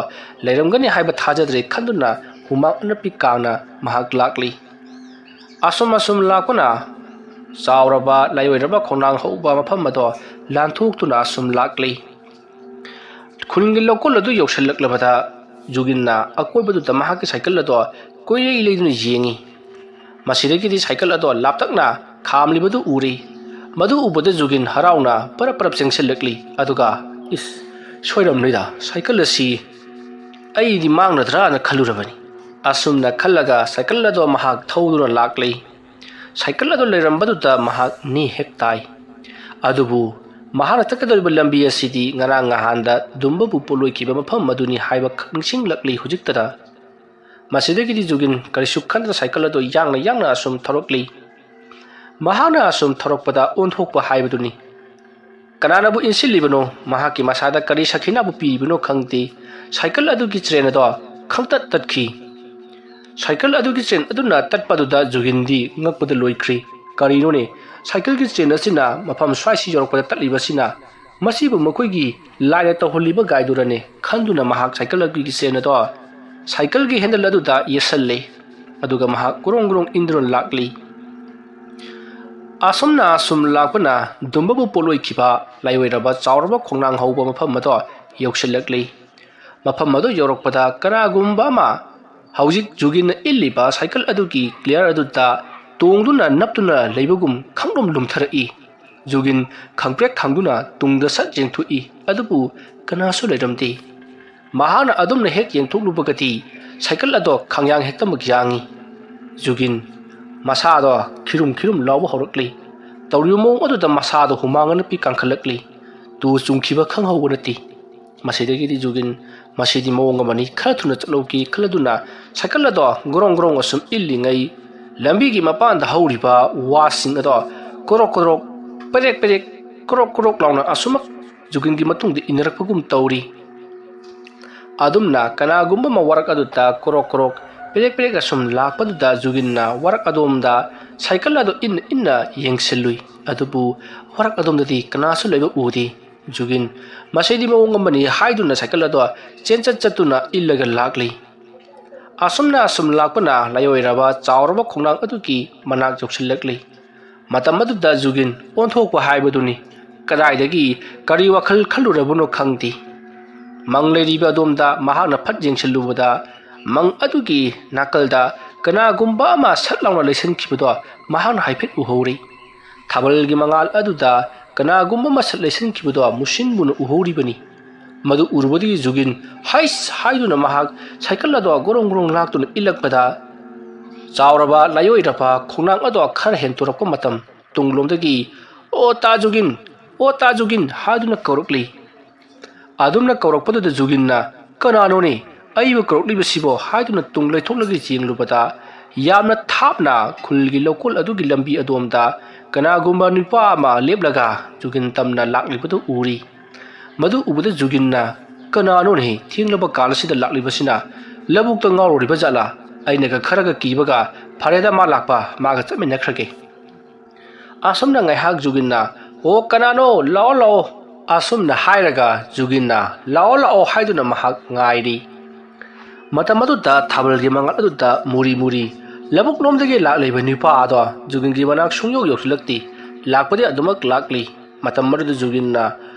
ꯂꯩꯔꯝꯒꯅꯤ ꯍꯥꯏꯕ ꯊꯥꯖꯗ꯭ꯔꯦ ꯈꯟꯗꯨꯅ ꯍꯨꯃꯥꯡ ꯑꯅꯞꯄꯤ ꯀꯥꯡꯅ ꯃꯍꯥꯛ ꯂꯥꯛꯂꯤ꯫ ꯑꯁꯨꯝ ꯑꯁꯨꯝ ꯂꯥꯛꯄꯅ ꯆꯥꯎꯔꯕ ꯂꯥꯏꯑꯣꯏꯔꯕ ꯈꯣꯡꯅꯥꯡ ꯍꯧꯕ ꯃꯐꯝ ꯑꯗꯣ ꯂꯥꯟꯊꯣꯛꯇꯨꯅ ꯑꯁꯨꯝ ꯂꯥꯛꯂꯤ꯫ ꯈꯨꯟꯒꯤ ꯂꯧꯀꯣꯜ ꯑꯗꯨ ꯌꯧꯁꯤꯜꯂꯛꯂꯕꯗ ꯖꯨꯒꯤꯟꯅ ꯑꯀꯣꯏꯕꯗꯨꯗ ꯃꯍꯥꯛꯀꯤ ꯁꯥꯏꯀꯜ ꯑꯗꯣ ꯀꯣꯏꯂꯩ ꯂꯩꯗꯨꯅ ꯌꯦꯡꯉꯤ꯫ ꯃꯁꯤꯗꯒꯤꯗꯤ ꯁꯥꯏꯀꯜ ꯑꯗꯣ ꯂꯥꯞꯇꯛꯅ ꯈꯥꯝꯂꯤꯕꯗꯨ ꯎꯔꯤ꯫ ꯃꯗꯨ ꯎꯕꯗ ꯖꯨꯒꯤꯟ ꯍꯔꯥꯎꯅ ꯄꯔꯞ ꯄꯔꯞ ꯆꯦꯟꯁꯤꯜꯂꯛꯂꯤ꯫ ꯑꯗꯨꯒ, "ꯏꯁ, ꯁꯣꯏꯔꯝꯂꯣꯏꯗ, ꯁꯥꯏꯀꯜ ꯑꯁꯤ ꯑꯩꯗꯤ ꯃꯥꯡꯂꯗ꯭ꯔꯥꯅ ꯈꯜꯂꯨꯔꯕꯅꯤ"꯫ ꯑꯁꯨꯝꯅ ꯈꯜꯂꯒ ꯁꯥꯏꯀꯜ ꯑꯗꯣ ꯃꯍꯥꯛ ꯊꯧꯗꯨꯅ ꯂꯥꯛꯂꯤ꯫ ꯁꯥꯏꯀꯜ ꯑꯗꯣ ꯂꯩꯔꯝꯕꯗꯨꯗ ꯃꯍꯥꯛ ꯅꯤ ꯍꯦꯛ ꯇꯥꯏ꯫ ꯑꯗꯨꯕꯨ ꯃꯍꯥꯛꯅ ꯆꯠꯀꯗꯧꯔꯤꯕ ꯂꯝꯕꯤ ꯑꯁꯤꯗꯤ ꯉꯔꯥꯡ ꯅꯍꯥꯟꯗ ꯗꯨꯝꯕꯕꯨ ꯄꯣꯠꯂꯣꯏꯈꯤꯕ ꯃꯐꯝ ꯑꯗꯨꯅꯤ ꯍꯥꯏꯕ ꯅꯤꯡꯁꯤꯡꯂꯛꯂꯤ ꯍꯧꯖꯤꯛꯇꯗ꯫ ꯃꯁꯤꯗꯒꯤꯗꯤ ꯖꯨꯒꯤꯟ ꯀꯔꯤꯁꯨ ꯈꯟꯗꯅ ꯁꯥꯏꯀꯜ ꯑꯗꯨ ꯌꯥꯡꯅ ꯌꯥꯡꯅ ꯑꯁꯨꯝ ꯊꯧꯔꯛꯂꯤ꯫ ꯃꯍꯥꯛꯅ ꯑꯁꯨꯝ ꯊꯧꯔꯛꯄꯗ ꯑꯣꯟꯊꯣꯛꯄ ꯍꯥꯏꯕꯗꯨꯅꯤ꯫ ꯀꯅꯥꯅꯕꯨ ꯏꯟꯁꯤꯜꯂꯤꯕꯅꯣ, ꯃꯍꯥꯛꯀꯤ ꯃꯁꯥꯗ ꯀꯔꯤ ꯁꯈꯤꯅꯥꯕꯨ ꯄꯤꯔꯤꯕꯅꯣ ꯈꯪꯗꯦ, ꯁꯥꯏꯀꯜ ꯑꯗꯨꯒꯤ ꯆ꯭ꯔꯦꯟ ꯑꯗꯣ ꯈꯪꯇꯠ ꯇꯠꯈꯤ꯫ ꯁꯥꯏꯀꯜ ꯑꯗꯨꯒꯤ ꯆ꯭ꯔꯦꯟ ꯑꯗꯨꯅ ꯇꯠꯄꯗꯨꯗ ꯖꯨꯒꯤꯟꯗꯤ ꯉꯛꯄꯗ ꯂꯣꯏꯈ꯭ꯔꯤ꯫ ꯀꯔꯤꯅꯣꯅꯦ, ꯁꯥꯏꯀꯜꯒꯤ ꯆ꯭ꯔꯦꯟ ꯑꯁꯤꯅ ꯃꯐꯝ ꯁ꯭ꯋꯥꯏꯁꯤ ꯌꯧꯔꯛꯄꯗ ꯇꯠꯂꯤꯕꯁꯤꯅ? ꯃꯁꯤꯕꯨ ꯃꯈꯣꯏꯒꯤ ꯂꯥꯏꯅ ꯇꯧꯍꯜꯂꯤꯕ ꯒꯥꯏꯗꯨꯔꯅꯦ ꯈꯟꯗꯨꯅ ꯃꯍꯥꯛ ꯁꯥꯏꯀꯜ ꯑꯗꯨꯒꯤ ꯆ꯭ꯔꯦꯟ ꯑꯗꯣ ꯁꯥꯏꯀꯜꯒꯤ ꯍꯦꯟꯗꯜ ꯑꯗꯨꯗ ꯌꯦꯠꯁꯜꯂꯦ꯫ ꯑꯗꯨꯒ ꯃꯍꯥꯛ ꯒ꯭ꯔꯣꯡ ꯒ꯭ꯔꯣꯡ ꯏꯟꯗꯨꯅ ꯂꯥꯛꯂꯤ꯫ ꯑꯁꯨꯝꯅ ꯑꯁꯨꯝ ꯂꯥꯛꯄꯅ ꯗꯨꯝꯕꯕꯨ ꯄꯣꯠꯂꯣꯏꯈꯤꯕ ꯂꯥꯏꯑꯣꯏꯔꯕ ꯆꯥꯎꯔꯕ ꯈꯣꯡꯅꯥꯡ ꯍꯧꯕ ꯃꯐꯝ ꯑꯗꯣ ꯌꯧꯁꯤꯜꯂꯛꯂꯤ꯫ ꯃꯐꯝ ꯑꯗꯨ ꯌꯧꯔꯛꯄꯗ ꯀꯅꯥꯒꯨꯝꯕ ꯑꯃ ꯍꯧꯖꯤꯛ ꯖꯨꯒꯤꯟꯅ ꯏꯜꯂꯤꯕ ꯁꯥꯏꯀꯜ ꯑꯗꯨꯒꯤ ꯒꯤꯌꯔ ꯑꯗꯨꯗ ꯇꯣꯡꯗꯨꯅ ꯅꯞꯇꯨꯅ ꯂꯩꯕꯒꯨꯝ ꯈꯪꯂꯨꯝ ꯂꯨꯝꯊꯔꯛꯏ꯫ ꯖꯨꯒꯤꯟ ꯈꯪꯄ꯭ꯔꯦꯛ ꯈꯪꯗꯨꯅ ꯇꯨꯡꯗ ꯁꯠ ꯌꯦꯡꯊꯣꯛꯏ, ꯑꯗꯨꯕꯨ ꯀꯅꯥꯁꯨ ꯂꯩꯔꯝꯗꯦ꯫ ꯃꯍꯥꯛꯅ ꯑꯗꯨꯝꯅ ꯍꯦꯛ ꯌꯦꯡꯊꯣꯛꯂꯨꯕꯒꯗꯤ ꯁꯥꯏꯀꯜ ꯑꯗꯣ ꯈꯪꯌꯥꯡ ꯍꯦꯛꯇꯃꯛ ꯌꯥꯡꯏ꯫ ꯖꯨꯒꯤꯟ ꯃꯁꯥꯗꯣ ꯈꯤꯔꯨꯝ ꯈꯤꯔꯨꯝ ꯂꯥꯎꯕ ꯍꯧꯔꯛꯂꯤ꯫ ꯇꯧꯔꯤꯕ ꯃꯑꯣꯡ ꯑꯗꯨꯗ ꯃꯁꯥꯗ ꯍꯨꯃꯥꯡ ꯑꯅꯞꯄꯤ ꯀꯥꯡꯈꯠꯂꯛꯂꯤ꯫ ꯇꯨ ꯆꯨꯡꯈꯤꯕ ꯈꯪꯍꯧꯕ ꯅꯠꯇꯦ꯫ ꯃꯁꯤꯗꯒꯤꯗꯤ ꯖꯨꯒꯤꯟ ꯃꯁꯤꯗꯤ ꯃꯑꯣꯡ ꯑꯃꯅꯤ, ꯈꯔ ꯊꯨꯅ ꯆꯠꯍꯧꯒꯦ ꯈꯜꯂꯗꯨꯅ ꯁꯥꯏꯀꯜ ꯑꯗꯣ ꯒ꯭ꯔꯣꯡ ꯒ꯭ꯔꯣꯡ ꯑꯁꯨꯝ ꯏꯜꯂꯤꯉꯩ ꯂꯝꯕꯤꯒꯤ ꯃꯄꯥꯟꯗ ꯍꯧꯔꯤꯕ ꯋꯥꯁꯤꯡ ꯑꯗꯣ ꯀ꯭ꯔꯣꯛ ꯀ꯭ꯔꯣꯛ, ꯄꯦꯔꯦꯛ ꯄꯦꯔꯦꯛ, ꯀ꯭ꯔꯣꯛ ꯀ꯭ꯔꯣꯛ ꯂꯥꯎꯅ ꯑꯁꯨꯃꯛ ꯖꯨꯒꯤꯟꯒꯤ ꯃꯇꯨꯡꯗ ꯏꯟꯅꯔꯛꯄꯒꯨꯝ ꯇꯧꯔꯤ꯫ ꯑꯗꯨꯝꯅ ꯀꯅꯥꯒꯨꯝꯕ ꯑꯃ ꯋꯥꯔꯛ ꯑꯗꯨꯗ ꯀ꯭ꯔꯣꯛ ꯀ꯭ꯔꯣꯛ, ꯄꯦꯔꯦꯛ ꯄꯦꯔꯦꯛ ꯑꯁꯨꯝ ꯂꯥꯛꯄꯗꯨꯗ ꯖꯨꯒꯤꯟꯅ ꯋꯥꯔꯛ ꯑꯗꯣꯝꯗ ꯁꯥꯏꯀꯜ ꯑꯗꯨ ꯏꯟꯅ ꯏꯟꯅ ꯌꯦꯡꯁꯤꯜꯂꯨꯏ꯫ ꯑꯗꯨꯕꯨ ꯋꯥꯔꯛ ꯑꯗꯣꯝꯗꯗꯤ ꯀꯅꯥꯁꯨ ꯂꯩꯕ ꯎꯗꯦ꯫ ꯖꯨꯒꯤꯟ ꯃꯁꯤꯗꯤ ꯃꯑꯣꯡ ꯑꯃꯅꯤ ꯍꯥꯏꯗꯨꯅ ꯁꯥꯏꯀꯜ ꯑꯗꯣ ꯆꯦꯟꯆꯠ ꯆꯠꯇꯨꯅ ꯏꯜꯂꯒ ꯂꯥꯛꯂꯤ꯫ ꯑꯁꯨꯝꯅ ꯑꯁꯨꯝ ꯂꯥꯛꯄꯅ ꯂꯥꯏꯑꯣꯏꯔꯕ ꯆꯥꯎꯔꯕ ꯈꯣꯡꯅꯥꯡ ꯑꯗꯨꯒꯤ ꯃꯅꯥꯛ ꯌꯧꯁꯤꯜꯂꯛꯂꯤ꯫ ꯃꯇꯝ ꯑꯗꯨꯗ ꯖꯨꯒꯤꯟ ꯑꯣꯟꯊꯣꯛꯄ ꯍꯥꯏꯕꯗꯨꯅꯤ꯫ ꯀꯗꯥꯏꯗꯒꯤ ꯀꯔꯤ ꯋꯥꯈꯜ ꯈꯜꯂꯨꯔꯕꯅꯣ ꯈꯪꯗꯦ꯫ ꯃꯪ ꯂꯩꯔꯤꯕ ꯑꯗꯣꯝꯗ ꯃꯍꯥꯛꯅ ꯐꯠ ꯌꯦꯡꯁꯤꯜꯂꯨꯕꯗ ꯃꯪ ꯑꯗꯨꯒꯤ ꯅꯥꯀꯜꯗ ꯀꯅꯥꯒꯨꯝꯕ ꯑꯃ ꯁꯠ ꯂꯥꯎꯅ ꯂꯩꯁꯤꯟꯈꯤꯕꯗꯣ ꯃꯍꯥꯛꯅ ꯍꯥꯏꯐꯦꯠ ꯎꯍꯧꯔꯤ꯫ ꯊꯥꯕꯜꯒꯤ ꯃꯉꯥꯜ ꯑꯗꯨꯗ ꯀꯅꯥꯒꯨꯝꯕ ꯑꯃ ꯁꯠ ꯂꯩꯁꯤꯟꯈꯤꯕꯗꯣ ꯃꯨꯁꯤꯟ ꯃꯨꯅ ꯎꯍꯧꯔꯤꯕꯅꯤ꯫ ꯃꯗꯨ ꯎꯔꯨꯕꯗꯒꯤ ꯖꯨꯒꯤꯟ "ꯍꯩꯁ!" ꯍꯥꯏꯗꯨꯅ ꯃꯍꯥꯛ ꯁꯥꯏꯀꯜ ꯑꯗꯣ ꯒꯣꯔꯣꯡ ꯒꯣꯔꯣꯡ ꯂꯥꯛꯇꯨꯅ ꯏꯜꯂꯛꯄꯗ ꯆꯥꯎꯔꯕ ꯂꯥꯏꯑꯣꯏꯔꯕ ꯈꯣꯡꯅꯥꯡ ꯑꯗꯣ ꯈꯔ ꯍꯦꯟꯇꯣꯔꯛꯄ ꯃꯇꯝ ꯇꯨꯡꯂꯣꯝꯗꯒꯤ "ꯑꯣ ꯇꯥ ꯖꯨꯒꯤꯟ! ꯑꯣ ꯇꯥ ꯖꯨꯒꯤꯟ!" ꯍꯥꯏꯗꯨꯅ ꯀꯧꯔꯛꯂꯤ꯫ ꯑꯗꯨꯝꯅ ꯀꯧꯔꯛꯄꯗꯨꯗ ꯖꯨꯒꯤꯟꯅ "ꯀꯅꯥꯅꯣꯅꯦ ꯑꯩꯕꯨ ꯀꯧꯔꯛꯂꯤꯕꯁꯤꯕꯣ?" ꯍꯥꯏꯗꯨꯅ ꯇꯨꯡ ꯂꯩꯊꯣꯛꯂꯒ ꯌꯦꯡꯂꯨꯕꯗ ꯌꯥꯝꯅ ꯊꯥꯞꯅ ꯈꯨꯜꯒꯤ ꯂꯧꯀꯣꯜ ꯑꯗꯨꯒꯤ ꯂꯝꯕꯤ ꯑꯗꯣꯝꯗ ꯀꯅꯥꯒꯨꯝꯕ ꯅꯨꯄꯥ ꯑꯃ ꯂꯦꯞꯂꯒ ꯖꯨꯒꯤꯟ ꯇꯝꯅ ꯂꯥꯛꯂꯤꯕꯗꯨ ꯎꯔꯤ꯫ ꯃꯗꯨ ꯎꯕꯗ ꯖꯨꯒꯤꯟꯅ "ꯀꯅꯥꯅꯣꯅꯦ ꯊꯦꯡꯂꯕ ꯀꯥꯜ ꯑꯁꯤꯗ ꯂꯥꯛꯂꯤꯕꯁꯤꯅ? ꯂꯧꯕꯨꯛꯇ ꯉꯥꯎꯔꯨꯔꯤꯕ ꯖꯥꯠꯂꯥ? ꯑꯩꯅꯒ ꯈꯔꯒ ꯀꯤꯕꯒ ꯐꯔꯦꯗ, ꯃꯥ ꯂꯥꯛꯄ ꯃꯥꯒ ꯆꯠꯃꯤꯟꯅꯈ꯭ꯔꯒꯦ"꯫ ꯑꯁꯨꯝꯅ ꯉꯥꯏꯍꯥꯛ ꯖꯨꯒꯤꯟꯅ "ꯑꯣ ꯀꯅꯥꯅꯣ? ꯂꯥꯛꯑꯣ ꯂꯥꯛꯑꯣ"꯫ ꯑꯁꯨꯝꯅ ꯍꯥꯏꯔꯒ ꯖꯨꯒꯤꯟꯅ "ꯂꯥꯛꯑꯣ ꯂꯥꯛꯑꯣ" ꯍꯥꯏꯗꯨꯅ ꯃꯍꯥꯛ ꯉꯥꯏꯔꯤ꯫ ꯃꯇꯝ ꯑꯗꯨꯗ ꯊꯥꯕꯜꯒꯤ ꯃꯉꯥꯜ ꯑꯗꯨꯗ ꯃꯨꯔꯤ ꯃꯨꯔꯤ ꯂꯧꯕꯨꯛ ꯂꯣꯝꯗꯒꯤ ꯂꯥꯛꯂꯤꯕ ꯅꯨꯄꯥ ꯑꯗꯣ ꯖꯨꯒꯤꯟꯒꯤ ꯃꯅꯥꯛ ꯁꯨꯡꯌꯧ ꯌꯧꯁꯤꯜꯂꯛꯇꯦ꯫ ꯂꯥꯛꯄꯗꯤ ꯑꯗꯨꯃꯛ ꯂꯥꯛꯂꯤ꯫ ꯃꯇꯝ ꯑꯗꯨꯗ ꯖꯨꯒꯤꯟꯅ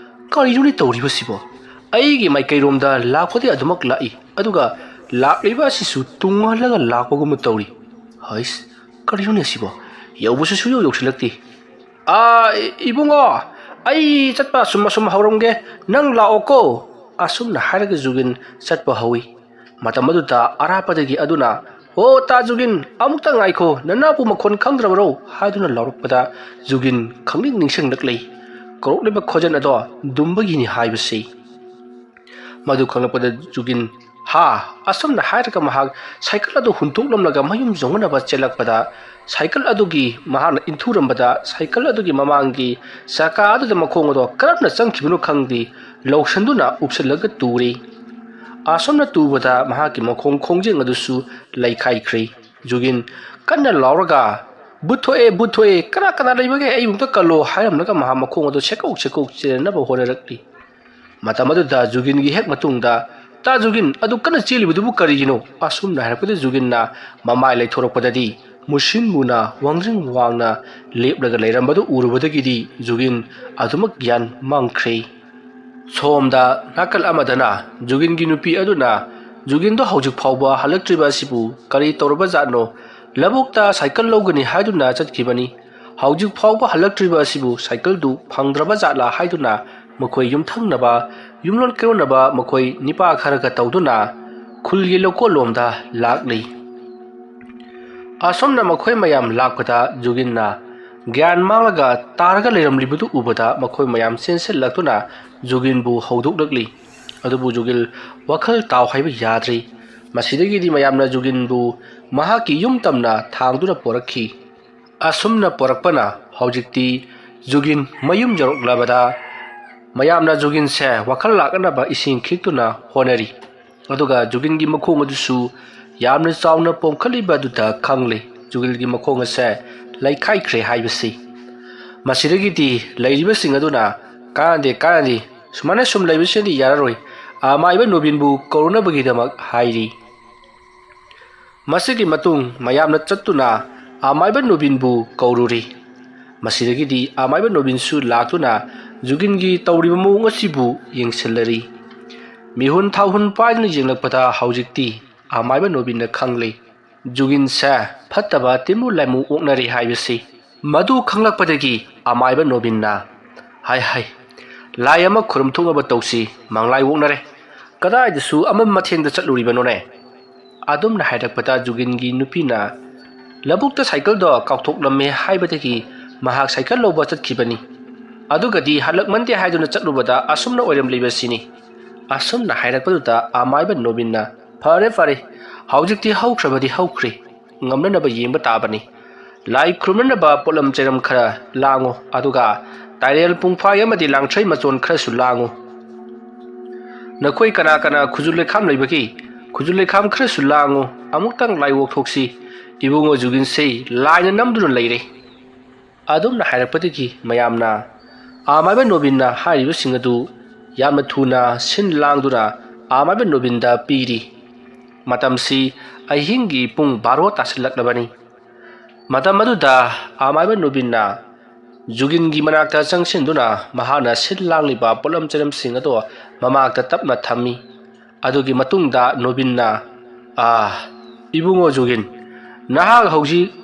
"ꯀꯔꯤꯅꯣꯅꯦ ꯇꯧꯔꯤꯕꯁꯤꯕꯣ? ꯑꯩꯒꯤ ꯃꯥꯏꯀꯩꯔꯣꯝꯗ ꯂꯥꯛꯄꯗꯤ ꯑꯗꯨꯃꯛ ꯂꯥꯛꯏ, ꯑꯗꯨꯒ ꯂꯥꯛꯂꯤꯕ ꯑꯁꯤꯁꯨ ꯇꯨꯡꯍꯜꯂꯒ ꯂꯥꯛꯄꯒꯨꯝꯅ ꯇꯧꯔꯤ꯫ ꯍꯩꯁ, ꯀꯔꯤꯅꯣꯅꯦ ꯑꯁꯤꯕꯣ? ꯌꯧꯕꯁꯨ ꯁꯨꯡꯌꯧ ꯌꯧꯁꯤꯜꯂꯛꯇꯦ꯫ "ꯑꯥ, ꯏ-, ꯏꯕꯨꯡꯉꯣ, ꯑꯩ ꯆꯠꯄ ꯑꯁꯨꯝ ꯑꯁꯨꯝ ꯍꯧꯔꯝꯒꯦ, ꯅꯪ ꯂꯥꯛꯑꯣꯀꯣ"꯫ ꯑꯁꯨꯝꯅ ꯍꯥꯏꯔꯒ ꯖꯨꯒꯤꯟ ꯆꯠꯄ ꯍꯧꯏ꯫ ꯃꯇꯝ ꯑꯗꯨꯗ ꯑꯔꯥꯞꯄꯗꯒꯤ ꯑꯗꯨꯅ "ꯑꯣ ꯇꯥ ꯖꯨꯒꯤꯟ, ꯑꯃꯨꯛꯇ ꯉꯥꯏꯈꯣ, ꯅꯅꯥꯎꯕꯨ ꯃꯈꯣꯟ ꯈꯪꯗ꯭ꯔꯕꯔꯣ?" ꯍꯥꯏꯗꯨꯅ ꯂꯥꯎꯔꯛꯄꯗ ꯖꯨꯒꯤꯟ ꯈꯪꯅꯤꯡ ꯅꯤꯡꯁꯤꯡꯂꯛꯂꯤ꯫ ꯀꯧꯔꯛꯂꯤꯕ ꯈꯣꯟꯖꯦꯜ ꯑꯗꯣ ꯗꯨꯝꯕꯒꯤꯅꯤ ꯍꯥꯏꯕꯁꯤ꯫ ꯃꯗꯨ ꯈꯪꯂꯛꯄꯗ ꯖꯨꯒꯤꯟ, "ꯍꯥ?" ꯑꯁꯨꯝꯅ ꯍꯥꯏꯔꯒ ꯃꯍꯥꯛ ꯁꯥꯏꯀꯜ ꯑꯗꯨ ꯍꯨꯟꯗꯣꯛꯂꯝꯂꯒ ꯃꯌꯨꯝ ꯌꯧꯅꯅꯕ ꯆꯦꯜꯂꯛꯄꯗ, ꯁꯥꯏꯀꯜ ꯑꯗꯨꯒꯤ ꯃꯍꯥꯛꯅ ꯏꯟꯊꯨꯔꯝꯕꯗ ꯁꯥꯏꯀꯜ ꯑꯗꯨꯒꯤ ꯃꯃꯥꯡꯒꯤ ꯆꯀꯥ ꯑꯗꯨꯗ ꯃꯈꯣꯡ ꯑꯗꯣ ꯀꯔꯝꯅ ꯆꯪꯈꯤꯕꯅꯣ ꯈꯪꯗꯦ, ꯂꯧꯁꯟꯗꯨꯅ ꯎꯞꯁꯤꯜꯂꯒ ꯇꯨꯔꯦ꯫ ꯑꯁꯨꯝꯅ ꯇꯨꯕꯗ ꯃꯍꯥꯛꯀꯤ ꯃꯈꯣꯡ ꯈꯣꯡꯖꯦꯡ ꯑꯗꯨꯁꯨ ꯂꯩꯈꯥꯏꯈ꯭ꯔꯦ꯫ ꯖꯨꯒꯤꯟ ꯀꯟꯅ ꯂꯥꯎꯔꯒ, "ꯚꯨꯠ ꯊꯣꯛꯑꯦ, ꯚꯨꯠ ꯊꯣꯛꯑꯦ, ꯀꯅꯥ ꯀꯅꯥ ꯂꯩꯕꯒꯦ ꯑꯩꯕꯨ ꯑꯝꯇ ꯀꯜꯂꯣ" ꯍꯥꯏꯔꯝꯂꯒ ꯃꯍꯥꯛ ꯃꯈꯣꯡ ꯑꯗꯨ ꯁꯦꯀꯧ ꯁꯦꯀꯧ ꯆꯦꯟꯅꯕ ꯍꯣꯠꯅꯔꯛꯂꯤ꯫ ꯃꯇꯝ ꯑꯗꯨꯗ ꯖꯨꯒꯤꯟꯒꯤ ꯍꯦꯛ ꯃꯇꯨꯡꯗ, "ꯇꯥ ꯖꯨꯒꯤꯟ, ꯑꯗꯨ ꯀꯟꯅ ꯆꯦꯜꯂꯤꯕꯗꯨꯕꯨ ꯀꯔꯤꯒꯤꯅꯣ?" ꯑꯁꯨꯝꯅ ꯍꯥꯏꯔꯛꯄꯗ ꯖꯨꯒꯤꯟꯅ ꯃꯃꯥꯏ ꯂꯩꯊꯣꯔꯛꯄꯗꯗꯤ ꯃꯨꯁꯤꯟ ꯃꯨꯅ ꯋꯥꯡꯖꯤꯡ ꯋꯥꯡꯅ ꯂꯦꯞꯂꯒ ꯂꯩꯔꯝꯕꯗꯨ ꯎꯔꯨꯕꯗꯒꯤꯗꯤ ꯖꯨꯒꯤꯟ ꯑꯗꯨꯃꯛ ꯒ꯭ꯌꯥꯟ ꯃꯥꯡꯈ꯭ꯔꯦ꯫ ꯁꯣꯝꯗ ꯅꯥꯀꯜ ꯑꯃꯗꯅ ꯖꯨꯒꯤꯟꯒꯤ ꯅꯨꯄꯤ ꯑꯗꯨꯅ ꯖꯨꯒꯤꯟꯗꯣ ꯍꯧꯖꯤꯛ ꯐꯥꯎꯕ ꯍꯜꯂꯛꯇ꯭ꯔꯤꯕ ꯑꯁꯤꯕꯨ ꯀꯔꯤ ꯇꯧꯔꯕ ꯖꯥꯠꯅꯣ? ꯂꯧꯕꯨꯛꯇ ꯁꯥꯏꯀꯜ ꯂꯧꯒꯅꯤ ꯍꯥꯏꯗꯨꯅ ꯆꯠꯈꯤꯕꯅꯤ꯫ ꯍꯧꯖꯤꯛ ꯐꯥꯎꯕ ꯍꯜꯂꯛꯇ꯭ꯔꯤꯕ ꯑꯁꯤꯕꯨ ꯁꯥꯏꯀꯜꯗꯨ ꯐꯪꯗ꯭ꯔꯕ ꯖꯥꯠꯂꯥ ꯍꯥꯏꯗꯨꯅ ꯃꯈꯣꯏ ꯌꯨꯝꯊꯪꯅꯕ, ꯌꯨꯝꯂꯣꯟ ꯀꯩꯔꯣꯟꯅꯕ ꯃꯈꯣꯏ ꯅꯤꯄꯥ ꯈꯔꯒ ꯇꯧꯗꯨꯅ ꯈꯨꯜꯒꯤ ꯂꯧꯀꯣꯜꯂꯣꯝꯗ ꯂꯥꯛꯂꯤ꯫ ꯑꯁꯨꯝꯅ ꯃꯈꯣꯏ ꯃꯌꯥꯝ ꯂꯥꯛꯄꯗ ꯖꯨꯒꯤꯟꯅ ꯒ꯭ꯌꯥꯟ ꯃꯥꯡꯂꯒ ꯇꯥꯔꯒ ꯂꯩꯔꯝꯂꯤꯕꯗꯨ ꯎꯕꯗ ꯃꯈꯣꯏ ꯃꯌꯥꯝ ꯆꯦꯟꯁꯤꯜꯂꯛꯇꯨꯅ ꯖꯨꯒꯤꯟꯕꯨ ꯍꯧꯗꯣꯛꯂꯛꯂꯤ꯫ ꯑꯗꯨꯕꯨ ꯖꯨꯒꯤꯟ ꯋꯥꯈꯜ ꯇꯥꯎ ꯍꯥꯏꯕ ꯌꯥꯗ꯭ꯔꯤ꯫ ꯃꯁꯤꯗꯒꯤꯗꯤ ꯃꯌꯥꯝꯅ ꯖꯨꯒꯤꯟꯕꯨ ꯃꯍꯥꯛꯀꯤ ꯌꯨꯝ ꯇꯝꯅ ꯊꯥꯡꯗꯨꯅ ꯄꯣꯔꯛꯈꯤ꯫ ꯑꯁꯨꯝꯅ ꯄꯣꯔꯛꯄꯅ ꯍꯧꯖꯤꯛꯇꯤ ꯖꯨꯒꯤꯟ ꯃꯌꯨꯝ ꯌꯧꯔꯛꯂꯕꯗ ꯃꯌꯥꯝꯅ ꯖꯨꯒꯤꯟꯁꯦ ꯋꯥꯈꯜ ꯂꯥꯛꯅꯅꯕ ꯏꯁꯤꯡ ꯈꯤꯛꯇꯨꯅ ꯍꯣꯠꯅꯔꯤ꯫ ꯑꯗꯨꯒ ꯖꯨꯒꯤꯟꯒꯤ ꯃꯈꯣꯡ ꯑꯗꯨꯁꯨ ꯌꯥꯝꯅ ꯆꯥꯎꯅ ꯄꯣꯝꯈꯠꯂꯤꯕ ꯑꯗꯨꯗ ꯈꯪꯂꯦ ꯖꯨꯒꯤꯟꯒꯤ ꯃꯈꯣꯡ ꯑꯁꯦ ꯂꯩꯈꯥꯏꯈ꯭ꯔꯦ ꯍꯥꯏꯕꯁꯤ꯫ ꯃꯁꯤꯗꯒꯤꯗꯤ ꯂꯩꯔꯤꯕꯁꯤꯡ ꯑꯗꯨꯅ, "ꯀꯥꯟꯅꯗꯦ, ꯀꯥꯟꯅꯗꯦ, ꯁꯨꯃꯥꯏꯅ ꯁꯨꯝ ꯂꯩꯕꯁꯤꯅꯗꯤ ꯌꯥꯔꯔꯣꯏ, ꯑꯃꯥꯏꯕ ꯅꯣꯕꯤꯟꯕꯨ ꯀꯧꯔꯨꯅꯕꯒꯤꯗꯃꯛ" ꯍꯥꯏꯔꯤ꯫ ꯃꯁꯤꯒꯤ ꯃꯇꯨꯡ ꯃꯌꯥꯝꯅ ꯆꯠꯇꯨꯅ ꯑꯃꯥꯏꯕ ꯅꯣꯕꯤꯟꯕꯨ ꯀꯧꯔꯨꯔꯤ꯫ ꯃꯁꯤꯗꯒꯤꯗꯤ ꯑꯃꯥꯏꯕ ꯅꯣꯕꯤꯟꯁꯨ ꯂꯥꯛꯇꯨꯅ ꯖꯨꯒꯤꯟꯒꯤ ꯇꯧꯔꯤꯕ ꯃꯑꯣꯡ ꯑꯁꯤꯕꯨ ꯌꯦꯡꯁꯤꯜꯂꯔꯤ꯫ ꯃꯤꯍꯨꯟ ꯊꯥꯍꯨꯟ ꯄꯥꯏꯗꯨꯅ ꯌꯦꯡꯂꯛꯄꯗ ꯍꯧꯖꯤꯛꯇꯤ ꯑꯃꯥꯏꯕ ꯅꯣꯕꯤꯟꯅ ꯈꯪꯂꯦ ꯖꯨꯒꯤꯟꯁꯦ ꯐꯠꯇꯕ ꯇꯤꯟꯃꯨ ꯂꯥꯏꯃꯨ ꯑꯣꯛꯅꯔꯤ ꯍꯥꯏꯕꯁꯤ꯫ ꯃꯗꯨ ꯈꯪꯂꯛꯄꯗꯒꯤ ꯑꯃꯥꯏꯕ ꯅꯣꯕꯤꯟꯅ, "ꯍꯥꯏ ꯍꯥꯏ, ꯂꯥꯏ ꯑꯃ ꯈꯨꯔꯨꯝ ꯊꯣꯛꯅꯕ ꯇꯧꯁꯤ, ꯃꯪꯂꯥꯏ ꯑꯣꯛꯅꯔꯦ꯫ ꯀꯗꯥꯏꯗꯁꯨ ꯑꯃꯝ ꯑꯊꯦꯡꯗ ꯆꯠꯂꯨꯔꯤꯕꯅꯣꯅꯦ?" ꯑꯗꯨꯝꯅ ꯍꯥꯏꯔꯛꯄꯗ ꯖꯨꯒꯤꯟꯒꯤ ꯅꯨꯄꯤꯅ, "ꯂꯧꯕꯨꯛꯇ ꯁꯥꯏꯀꯜꯗꯣ ꯀꯥꯎꯊꯣꯛꯂꯝꯃꯦ ꯍꯥꯏꯕꯗꯒꯤ ꯃꯍꯥꯛ ꯁꯥꯏꯀꯜ ꯂꯧꯕ ꯆꯠꯈꯤꯕꯅꯤ꯫ ꯑꯗꯨꯒꯗꯤ ꯍꯜꯂꯛꯃꯟꯗꯦ ꯍꯥꯏꯗꯨꯅ ꯆꯠꯂꯨꯕꯗ ꯑꯁꯨꯝꯅ ꯑꯣꯏꯔꯝꯂꯤꯕꯁꯤꯅꯤ"꯫ ꯑꯁꯨꯝꯅ ꯍꯥꯏꯔꯛꯄꯗꯨꯗ ꯑꯃꯥꯏꯕ ꯅꯣꯕꯤꯟꯅ, "ꯐꯔꯦ, ꯐꯔꯦ, ꯍꯧꯖꯤꯛꯇꯤ ꯍꯧꯈ꯭ꯔꯕꯗꯤ ꯍꯧꯈ꯭ꯔꯦ, ꯉꯝꯅꯅꯕ ꯌꯦꯡꯕ ꯇꯥꯕꯅꯤ꯫ ꯂꯥꯏ ꯈꯨꯔꯨꯝꯅꯅꯕ ꯄꯣꯠꯂꯝ ꯆꯩꯔꯝ ꯈꯔ ꯂꯥꯡꯉꯨ, ꯑꯗꯨꯒ ꯇꯥꯏꯔꯦꯜ ꯄꯨꯡꯐꯥꯏ ꯑꯃꯗꯤ ꯂꯥꯡꯊ꯭ꯔꯩ ꯃꯆꯣꯟ ꯈꯔꯁꯨ ꯂꯥꯡꯉꯨ꯫ ꯅꯈꯣꯏ ꯀꯅꯥ ꯀꯅꯥ ꯈꯨꯖꯨ ꯂꯩꯈꯥꯝ ꯂꯩꯕꯒꯦ? ꯈꯨꯖꯨ ꯂꯩꯈꯥꯝ ꯈꯔꯁꯨ ꯂꯥꯡꯉꯨ, ꯑꯃꯨꯛꯇꯪ ꯂꯥꯏ ꯑꯣꯛꯊꯣꯛꯁꯤ꯫ ꯏꯕꯨꯡꯉꯣ ꯖꯨꯒꯤꯟꯁꯦ ꯂꯥꯏꯅ ꯅꯝꯗꯨꯅ ꯂꯩꯔꯦ"꯫ ꯑꯗꯨꯝꯅ ꯍꯥꯏꯔꯛꯄꯗꯒꯤ ꯃꯌꯥꯝꯅ ꯑꯃꯥꯏꯕ ꯅꯣꯕꯤꯟꯅ ꯍꯥꯏꯔꯤꯕꯁꯤꯡ ꯑꯗꯨ ꯌꯥꯝꯅ ꯊꯨꯅ ꯁꯤꯟ ꯂꯥꯡꯗꯨꯅ ꯑꯃꯥꯏꯕ ꯅꯣꯕꯤꯟꯗ ꯄꯤꯔꯤ꯫ ꯃꯇꯝꯁꯤ ꯑꯍꯤꯡꯒꯤ ꯄꯨꯡ ꯕꯥꯔꯣ ꯇꯥꯁꯤꯜꯂꯛꯂꯕꯅꯤ꯫ ꯃꯇꯝ ꯑꯗꯨꯗ ꯑꯃꯥꯏꯕ ꯅꯣꯕꯤꯟꯅ ꯖꯨꯒꯤꯟꯒꯤ ꯃꯅꯥꯛꯇ ꯆꯪꯁꯤꯟꯗꯨꯅ ꯃꯍꯥꯛꯅ ꯁꯤꯜ ꯂꯥꯡꯂꯤꯕ ꯄꯣꯠꯂꯝ ꯆꯩꯔꯝꯁꯤꯡ ꯑꯗꯣ ꯃꯃꯥꯛꯇ ꯇꯞꯅ ꯊꯝꯃꯤ꯫ ꯑꯗꯨꯒꯤ ꯃꯇꯨꯡꯗ ꯅꯣꯕꯤꯟꯅ, "ꯑꯥ, ꯏꯕꯨꯡꯉꯣ ꯖꯨꯒꯤꯟ, ꯅꯍꯥꯛ ꯍꯧꯖꯤꯛ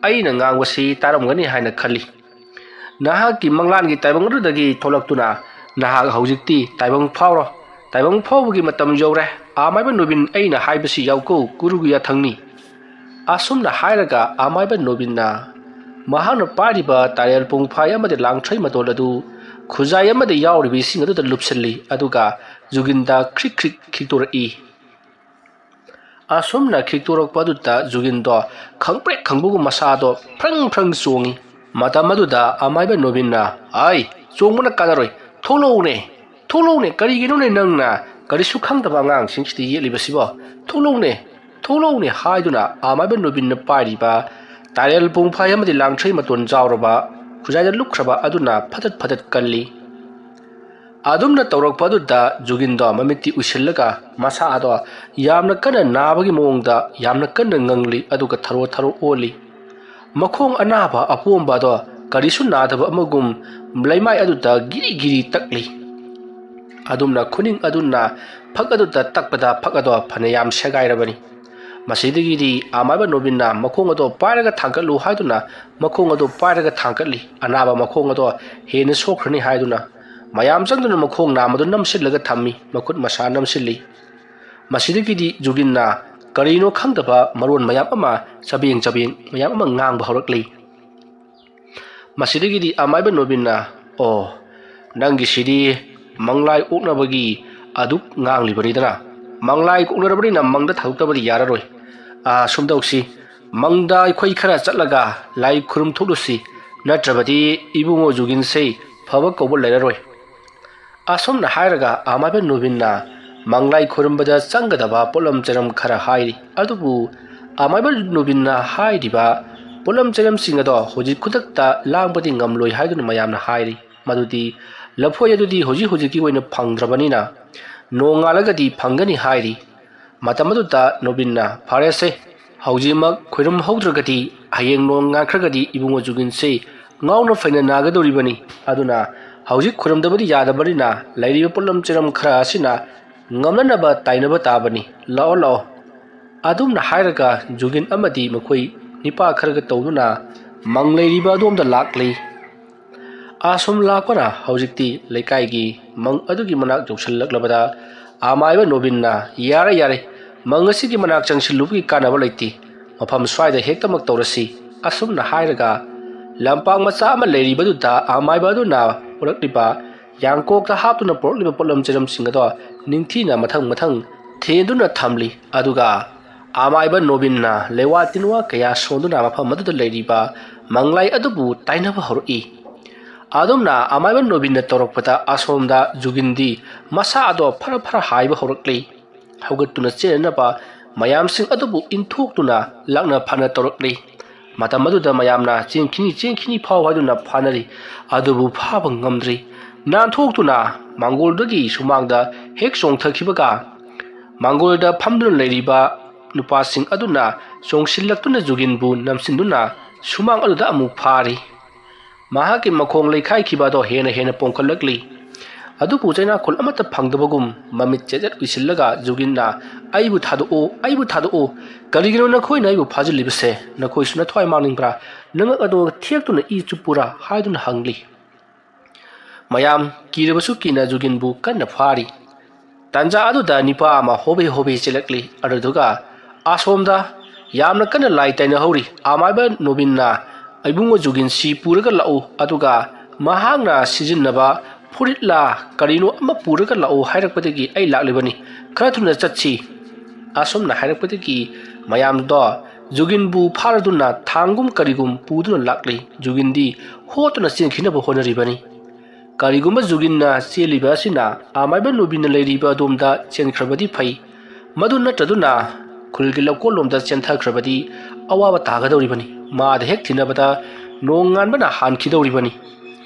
ꯑꯩꯅ ꯉꯥꯡꯕꯁꯤ ꯇꯥꯔꯝꯒꯅꯤ ꯍꯥꯏꯅ ꯈꯜꯂꯤ꯫ ꯅꯍꯥꯛꯀꯤ ꯃꯪꯂꯥꯟꯒꯤ ꯇꯥꯏꯕꯪ ꯑꯗꯨꯗꯒꯤ ꯊꯣꯛꯂꯛꯇꯨꯅ ꯅꯍꯥꯛ ꯍꯧꯖꯤꯛꯇꯤ ꯇꯥꯏꯕꯪ ꯐꯥꯎꯔꯣ꯫ ꯇꯥꯏꯕꯪ ꯐꯥꯎꯕꯒꯤ ꯃꯇꯝ ꯌꯧꯔꯦ꯫ ꯑꯃꯥꯏꯕ ꯅꯣꯕꯤꯟ, ꯑꯩꯅ ꯍꯥꯏꯕꯁꯤ ꯌꯥꯎꯀꯣ, ꯀꯨꯔꯨꯒꯤ ꯌꯥꯊꯪꯅꯤ"꯫ ꯑꯁꯨꯝꯅ ꯍꯥꯏꯔꯒ ꯑꯃꯥꯏꯕ ꯅꯣꯕꯤꯟꯅ ꯃꯍꯥꯛꯅ ꯄꯥꯏꯔꯤꯕ ꯇꯥꯏꯔꯦꯜ ꯄꯨꯡꯐꯥꯏ ꯑꯃꯗꯤ ꯂꯥꯡꯊ꯭ꯔꯩ ꯃꯇꯣꯜ ꯑꯗꯨ ꯈꯨꯖꯥꯏ ꯑꯃꯗ ꯌꯥꯎꯔꯤꯕ ꯏꯁꯤꯡ ꯑꯗꯨꯗ ꯂꯨꯞꯁꯤꯜꯂꯤ, ꯑꯗꯨꯒ ꯖꯨꯒꯤꯟꯗ ꯈ꯭ꯔꯤꯛ ꯈ꯭ꯔꯤꯛ ꯈꯤꯛꯇꯣꯔꯛꯏ꯫ ꯑꯁꯨꯝꯅ ꯈꯤꯛꯇꯣꯔꯛꯄ ꯑꯗꯨꯗ ꯖꯨꯒꯤꯟꯗꯣ ꯈꯪꯄ꯭ꯔꯦꯛ ꯈꯪꯕꯒꯨꯝ ꯃꯁꯥꯗꯣ ꯐ꯭ꯔꯪ ꯐ꯭ꯔꯪ ꯆꯣꯡꯉꯤ꯫ ꯃꯇꯝ ꯑꯗꯨꯗ ꯑꯃꯥꯏꯕ ꯅꯣꯕꯤꯟꯅ, "ꯑꯩ, ꯆꯣꯡꯕꯅ ꯀꯥꯟꯅꯔꯣꯏ, ꯊꯣꯛꯂꯛꯎꯅꯦ, ꯊꯣꯛꯂꯛꯎꯅꯦ, ꯀꯔꯤꯒꯤꯅꯣꯅꯦ ꯅꯪꯅ ꯀꯔꯤꯁꯨ ꯈꯪꯗꯕ ꯑꯉꯥꯡꯁꯤꯡꯁꯤꯗ ꯌꯦꯠꯂꯤꯕꯁꯤꯕꯣ? ꯊꯣꯛꯂꯛꯎꯅꯦ, ꯊꯣꯛꯂꯛꯎꯅꯦ" ꯍꯥꯏꯗꯨꯅ ꯑꯃꯥꯏꯕ ꯅꯣꯕꯤꯟꯅ ꯄꯥꯏꯔꯤꯕ ꯇꯥꯏꯔꯦꯜ ꯄꯨꯡꯐꯥꯏ ꯑꯃꯗꯤ ꯂꯥꯡꯊ꯭ꯔꯩ ꯃꯇꯣꯟ ꯌꯥꯎꯔꯕ ꯈꯨꯖꯥꯏꯗ ꯂꯨꯞꯈ꯭ꯔꯕ ꯑꯗꯨꯅ ꯐꯗꯠ ꯐꯗꯠ ꯀꯜꯂꯤ꯫ ꯑꯗꯨꯝꯅ ꯇꯧꯔꯛꯄ ꯑꯗꯨꯗ ꯖꯨꯒꯤꯟꯗꯣ ꯃꯃꯤꯠꯇꯤ ꯎꯏꯁꯤꯜꯂꯒ ꯃꯁꯥ ꯑꯗꯣ ꯌꯥꯝꯅ ꯀꯟꯅ ꯅꯥꯕꯒꯤ ꯃꯑꯣꯡꯗ ꯌꯥꯝꯅ ꯀꯟꯅ ꯉꯪꯂꯤ, ꯑꯗꯨꯒ ꯊꯔꯣ ꯊꯔꯣ ꯑꯣꯜꯂꯤ꯫ ꯃꯈꯣꯡ ꯑꯅꯥꯕ ꯑꯄꯣꯝꯕ ꯑꯗꯣ ꯀꯔꯤꯁꯨ ꯅꯥꯗꯕ ꯑꯃꯒꯨꯝ ꯂꯩꯃꯥꯏ ꯑꯗꯨꯗ ꯒꯤꯔꯤ ꯒꯤꯔꯤ ꯇꯛꯂꯤ꯫ ꯑꯗꯨꯝꯅ ꯈꯨꯅꯤꯡ ꯑꯗꯨꯅ ꯐꯛ ꯑꯗꯨꯗ ꯇꯛꯄꯗ ꯐꯛ ꯑꯗꯣ ꯐꯅꯌꯥꯝ ꯁꯦꯒꯥꯏꯔꯕꯅꯤ꯫ ꯃꯁꯤꯗꯒꯤꯗꯤ ꯑꯃꯥꯏꯕ ꯅꯣꯕꯤꯟꯅ ꯃꯈꯣꯡ ꯑꯗꯣ ꯄꯥꯏꯔꯒ ꯊꯥꯡꯒꯠꯂꯨ ꯍꯥꯏꯗꯨꯅ ꯃꯈꯣꯡ ꯑꯗꯣ ꯄꯥꯏꯔꯒ ꯊꯥꯡꯒꯠꯂꯤ꯫ ꯑꯅꯥꯕ ꯃꯈꯣꯡ ꯑꯗꯣ ꯍꯦꯟꯅ ꯁꯣꯛꯈ꯭ꯔꯅꯤ ꯍꯥꯏꯗꯨꯅ ꯃꯌꯥꯝ ꯆꯪꯗꯨꯅ ꯃꯈꯣꯡ ꯅꯥꯝꯃꯗꯨ ꯅꯝꯁꯤꯜꯂꯒ ꯊꯝꯃꯤ, ꯃꯈꯨꯠ ꯃꯁꯥ ꯅꯝꯁꯤꯜꯂꯤ꯫ ꯃꯁꯤꯗꯒꯤꯗꯤ ꯖꯨꯒꯤꯟꯅ ꯀꯔꯤꯅꯣ ꯈꯪꯗꯕ ꯃꯔꯣꯟ ꯃꯌꯥꯝ ꯑꯃ, ꯆꯕꯦꯡ ꯆꯕꯦꯡ ꯃꯌꯥꯝ ꯑꯃ ꯉꯥꯡꯕ ꯍꯧꯔꯛꯂꯤ꯫ ꯃꯁꯤꯗꯒꯤꯗꯤ ꯑꯃꯥꯏꯕ ꯅꯣꯕꯤꯟꯅ, "ꯑꯣ, ꯅꯪꯒꯤꯁꯤꯗꯤ ꯃꯪꯂꯥꯏ ꯑꯣꯛꯅꯕꯒꯤ ꯑꯗꯨꯛ ꯉꯥꯡꯂꯤꯕꯅꯤꯗꯅ, ꯃꯪꯂꯥꯏ ꯑꯣꯛꯅꯔꯕꯅꯤꯅ ꯃꯪꯗ ꯊꯥꯗꯣꯛꯇꯕꯗꯤ ꯌꯥꯔꯔꯣꯏ꯫ ꯑꯥ, ꯁꯨꯝ ꯇꯧꯁꯤ, ꯃꯪꯗ ꯑꯩꯈꯣꯏ ꯈꯔ ꯆꯠꯂꯒ ꯂꯥꯏ ꯈꯨꯔꯨꯝ ꯊꯣꯛꯂꯨꯁꯤ, ꯅꯠꯇ꯭ꯔꯕꯗꯤ ꯏꯕꯨꯡꯉꯣ ꯖꯨꯒꯤꯟꯁꯦ ꯐꯕ ꯀꯧꯕ ꯂꯩꯔꯔꯣꯏ"꯫ ꯑꯁꯨꯝꯅ ꯍꯥꯏꯔꯒ ꯑꯃꯥꯏꯕ ꯅꯣꯕꯤꯟꯅ ꯃꯪꯂꯥꯏ ꯈꯨꯔꯨꯝꯕꯗ ꯆꯪꯒꯗꯕ ꯄꯣꯠꯂꯝ ꯆꯩꯔꯝ ꯈꯔ ꯍꯥꯏꯔꯤ꯫ ꯑꯗꯨꯕꯨ ꯑꯃꯥꯏꯕ ꯅꯣꯕꯤꯟꯅ ꯍꯥꯏꯔꯤꯕ ꯄꯣꯠꯂꯝ ꯆꯩꯔꯝꯁꯤꯡ ꯑꯗꯣ ꯍꯧꯖꯤꯛ ꯈꯨꯗꯛꯇ ꯂꯥꯡꯕꯗꯤ ꯉꯝꯂꯣꯏ ꯍꯥꯏꯗꯨꯅ ꯃꯌꯥꯝꯅ ꯍꯥꯏꯔꯤ꯫ ꯃꯗꯨꯗꯤ ꯂꯐꯣꯏ ꯑꯗꯨꯗꯤ ꯍꯧꯖꯤꯛ ꯍꯧꯖꯤꯛꯀꯤ ꯑꯣꯏꯅ ꯐꯪꯗ꯭ꯔꯕꯅꯤꯅ ꯅꯣꯡꯉꯥꯜꯂꯒꯗꯤ ꯐꯪꯒꯅꯤ ꯍꯥꯏꯔꯤ꯫ ꯃꯇꯝ ꯑꯗꯨꯗ ꯅꯣꯕꯤꯟꯅ, "ꯐꯔꯦꯁꯦ, ꯍꯧꯖꯤꯛꯃꯛ ꯈꯣꯏꯔꯝꯍꯧꯗ꯭ꯔꯒꯗꯤ ꯍꯌꯦꯡ ꯅꯣꯡꯉꯥꯟꯈ꯭ꯔꯒꯗꯤ ꯏꯕꯨꯡꯉꯣ ꯖꯨꯒꯤꯟꯁꯤ ꯉꯥꯎꯅ ꯐꯩꯅ ꯅꯥꯒꯗꯧꯔꯤꯕꯅꯤ꯫ ꯑꯗꯨꯅ ꯍꯧꯖꯤꯛ ꯈꯣꯏꯔꯝꯗꯕꯗꯤ ꯌꯥꯗꯕꯅꯤꯅ ꯂꯩꯔꯤꯕ ꯄꯣꯠꯂꯝ ꯆꯩꯔꯝ ꯈꯔ ꯑꯁꯤꯅ ꯉꯝꯅꯅꯕ ꯇꯥꯏꯅꯕ ꯇꯥꯕꯅꯤ꯫ ꯂꯥꯛꯑꯣ, ꯂꯥꯛꯑꯣ"꯫ ꯑꯗꯨꯝꯅ ꯍꯥꯏꯔꯒ ꯖꯨꯒꯤꯟ ꯑꯃꯗꯤ ꯃꯈꯣꯏ ꯅꯤꯄꯥ ꯈꯔꯒ ꯇꯧꯗꯨꯅ ꯃꯪ ꯂꯩꯔꯤꯕ ꯑꯗꯣꯝꯗ ꯂꯥꯛꯂꯤ꯫ ꯑꯁꯨꯝ ꯂꯥꯛꯄꯅ ꯍꯧꯖꯤꯛꯇꯤ ꯂꯩꯀꯥꯏꯒꯤ ꯃꯪ ꯑꯗꯨꯒꯤ ꯃꯅꯥꯛ ꯌꯧꯁꯤꯜꯂꯛꯂꯕꯗ ꯑꯃꯥꯏꯕ ꯅꯣꯕꯤꯟꯅ, "ꯌꯥꯔꯦ, ꯌꯥꯔꯦ, ꯃꯪ ꯑꯁꯤꯒꯤ ꯃꯅꯥꯛ ꯆꯪꯁꯤꯜꯂꯨꯕꯒꯤ ꯀꯥꯟꯅꯕ ꯂꯩꯇꯦ, ꯃꯐꯝ ꯁ꯭ꯋꯥꯏꯗ ꯍꯦꯛꯇꯃꯛ ꯇꯧꯔꯁꯤ"꯫ ꯑꯁꯨꯝꯅ ꯍꯥꯏꯔꯒ ꯂꯝꯄꯥꯛ ꯃꯆꯥ ꯑꯃ ꯂꯩꯔꯤꯕꯗꯨꯗ ꯑꯃꯥꯏꯕ ꯑꯗꯨꯅ ꯄꯨꯔꯛꯂꯤꯕ, ꯌꯥꯡꯀꯣꯛꯇ ꯍꯥꯞꯇꯨꯅ ꯄꯨꯔꯛꯂꯤꯕ ꯄꯣꯠꯂꯝ ꯆꯩꯔꯝꯁꯤꯡ ꯑꯗꯣ ꯅꯤꯡꯊꯤꯅ ꯃꯊꯪ ꯃꯊꯪ ꯊꯦꯟꯗꯨꯅ ꯊꯝꯂꯤ꯫ ꯑꯗꯨꯒ ꯑꯃꯥꯏꯕ ꯅꯣꯕꯤꯟꯅ ꯂꯩꯋꯥ ꯇꯤꯟꯋꯥ ꯀꯌꯥ ꯁꯣꯟꯗꯨꯅ ꯃꯐꯝ ꯑꯗꯨꯗ ꯂꯩꯔꯤꯕ ꯃꯪꯂꯥꯏ ꯑꯗꯨꯕꯨ ꯇꯥꯏꯅꯕ ꯍꯧꯔꯛꯏ꯫ ꯑꯗꯨꯝꯅ ꯑꯃꯥꯏꯕ ꯅꯣꯕꯤꯟꯅ ꯇꯧꯔꯛꯄꯗ ꯑꯁꯣꯝꯗ ꯖꯨꯒꯤꯟꯗꯤ ꯃꯁꯥ ꯑꯗꯣ ꯐꯔ ꯐꯔ ꯍꯥꯏꯕ ꯍꯧꯔꯛꯂꯤ꯫ ꯍꯧꯒꯠꯇꯨꯅ ꯆꯦꯟꯅꯅꯕ ꯃꯌꯥꯝꯁꯤꯡ ꯑꯗꯨꯕꯨ ꯏꯟꯊꯣꯛꯇꯨꯅ ꯂꯥꯛꯅ ꯐꯥꯅ ꯇꯧꯔꯛꯂꯤ꯫ ꯃꯇꯝ ꯑꯗꯨꯗ ꯃꯌꯥꯝꯅ "ꯆꯦꯟꯈꯤꯅꯤ, ꯆꯦꯟꯈꯤꯅꯤ, ꯐꯥꯎ" ꯍꯥꯏꯗꯨꯅ ꯐꯥꯅꯔꯤ꯫ ꯑꯗꯨꯕꯨ ꯐꯥꯕ ꯉꯝꯗ꯭ꯔꯤ꯫ ꯅꯥꯟꯊꯣꯛꯇꯨꯅ ꯃꯥꯡꯒꯣꯜꯗꯒꯤ ꯁꯨꯃꯥꯡꯗ ꯍꯦꯛ ꯆꯣꯡꯊꯈꯤꯕꯒ ꯃꯥꯡꯒꯣꯜꯗ ꯐꯝꯗꯨꯅ ꯂꯩꯔꯤꯕ ꯅꯨꯄꯥꯁꯤꯡ ꯑꯗꯨꯅ ꯆꯣꯡꯁꯤꯜꯂꯛꯇꯨꯅ ꯖꯨꯒꯤꯟꯕꯨ ꯅꯝꯁꯤꯟꯗꯨꯅ ꯁꯨꯃꯥꯡ ꯑꯗꯨꯗ ꯑꯃꯨꯛ ꯐꯥꯔꯤ꯫ ꯃꯍꯥꯛꯀꯤ ꯃꯈꯣꯡ ꯂꯩꯈꯥꯏꯈꯤꯕ ꯑꯗꯣ ꯍꯦꯟꯅ ꯍꯦꯟꯅ ꯄꯣꯝꯈꯠꯂꯛꯂꯤ꯫ ꯑꯗꯨꯕꯨ ꯆꯩꯅꯥꯈꯣꯜ ꯑꯃꯠꯇ ꯐꯪꯗꯕꯒꯨꯝ ꯃꯃꯤꯠ ꯆꯦꯠ ꯆꯦꯠ ꯎꯏꯁꯤꯜꯂꯒ ꯖꯨꯒꯤꯟꯅ, "ꯑꯩꯕꯨ ꯊꯥꯗꯣꯛꯑꯣ, ꯑꯩꯕꯨ ꯊꯥꯗꯣꯛꯑꯣ꯫ ꯀꯔꯤꯒꯤꯅꯣ ꯅꯈꯣꯏꯅ ꯑꯩꯕꯨ ꯐꯥꯖꯤꯜꯂꯤꯕꯁꯦ? ꯅꯈꯣꯏꯁꯨ ꯅꯊ꯭ꯋꯥꯏ ꯃꯥꯡꯅꯤꯡꯕ꯭ꯔꯥ? ꯅꯉꯛ ꯑꯗꯣ ꯊꯦꯛꯇꯨꯅ ꯏ ꯆꯨꯞꯄꯨꯔꯥ?" ꯍꯥꯏꯗꯨꯅ ꯍꯪꯂꯤ꯫ ꯃꯌꯥꯝ ꯀꯤꯔꯕꯁꯨ ꯀꯤꯅ ꯖꯨꯒꯤꯟꯕꯨ ꯀꯟꯅ ꯐꯥꯔꯤ꯫ ꯇꯥꯟꯖꯥ ꯑꯗꯨꯗ ꯅꯤꯄꯥ ꯑꯃ ꯍꯣꯕꯦ ꯍꯣꯕꯦ ꯆꯦꯜꯂꯛꯂꯤ꯫ ꯑꯗꯨꯗꯨꯒ ꯑꯁꯣꯝꯗ ꯌꯥꯝꯅ ꯀꯟꯅ ꯂꯥꯏ ꯇꯥꯏꯅꯍꯧꯔꯤ꯫ ꯑꯃꯥꯏꯕ ꯅꯣꯕꯤꯟꯅ ꯏꯕꯨꯡꯉꯣ ꯖꯨꯒꯤꯟꯁꯤ ꯄꯨꯔꯒ ꯂꯥꯛꯎ, ꯑꯗꯨꯒ ꯃꯍꯥꯛꯅ ꯁꯤꯖꯤꯟꯅꯕ ꯐꯨꯔꯤꯠꯂꯥ ꯀꯔꯤꯅꯣ ꯑꯃ ꯄꯨꯔꯒ ꯂꯥꯛꯎ ꯍꯥꯏꯔꯛꯄꯗꯒꯤ ꯑꯩ ꯂꯥꯛꯂꯤꯕꯅꯤ꯫ ꯈꯔ ꯊꯨꯅ ꯆꯠꯁꯤ꯫ ꯑꯁꯨꯝꯅ ꯍꯥꯏꯔꯛꯄꯗꯒꯤ ꯃꯌꯥꯝꯗꯣ ꯖꯨꯒꯤꯟꯕꯨ ꯐꯥꯔꯗꯨꯅ ꯊꯥꯡꯒꯨꯝ ꯀꯔꯤꯒꯨꯝ ꯄꯨꯗꯨꯅ ꯂꯥꯛꯂꯤ꯫ ꯖꯨꯒꯤꯟꯗꯤ ꯍꯣꯠꯇꯨꯅ ꯆꯦꯟꯈꯤꯅꯕ ꯍꯣꯠꯅꯔꯤꯕꯅꯤ꯫ ꯀꯔꯤꯒꯨꯝꯕ ꯖꯨꯒꯤꯟꯅ ꯆꯦꯜꯂꯤꯕ ꯑꯁꯤꯅ ꯑꯃꯥꯏꯕ ꯅꯣꯕꯤꯟꯅ ꯂꯩꯔꯤꯕ ꯑꯗꯣꯝꯗ ꯆꯦꯟꯈ꯭ꯔꯕꯗꯤ ꯐꯩ꯫ ꯃꯗꯨ ꯅꯠꯇ꯭ꯔꯗꯨꯅ ꯈꯨꯜꯒꯤ ꯂꯧꯀꯣꯜꯂꯣꯝꯗ ꯆꯦꯟꯊꯈ꯭ꯔꯕꯗꯤ ꯑꯋꯥꯕ ꯇꯥꯒꯗꯧꯔꯤꯕꯅꯤ꯫ ꯃꯥꯗ ꯍꯦꯛ ꯊꯤꯟꯅꯕꯗ ꯅꯣꯡꯉꯥꯟꯕꯅ ꯍꯥꯟꯈꯤꯗꯧꯔꯤꯕꯅꯤ꯫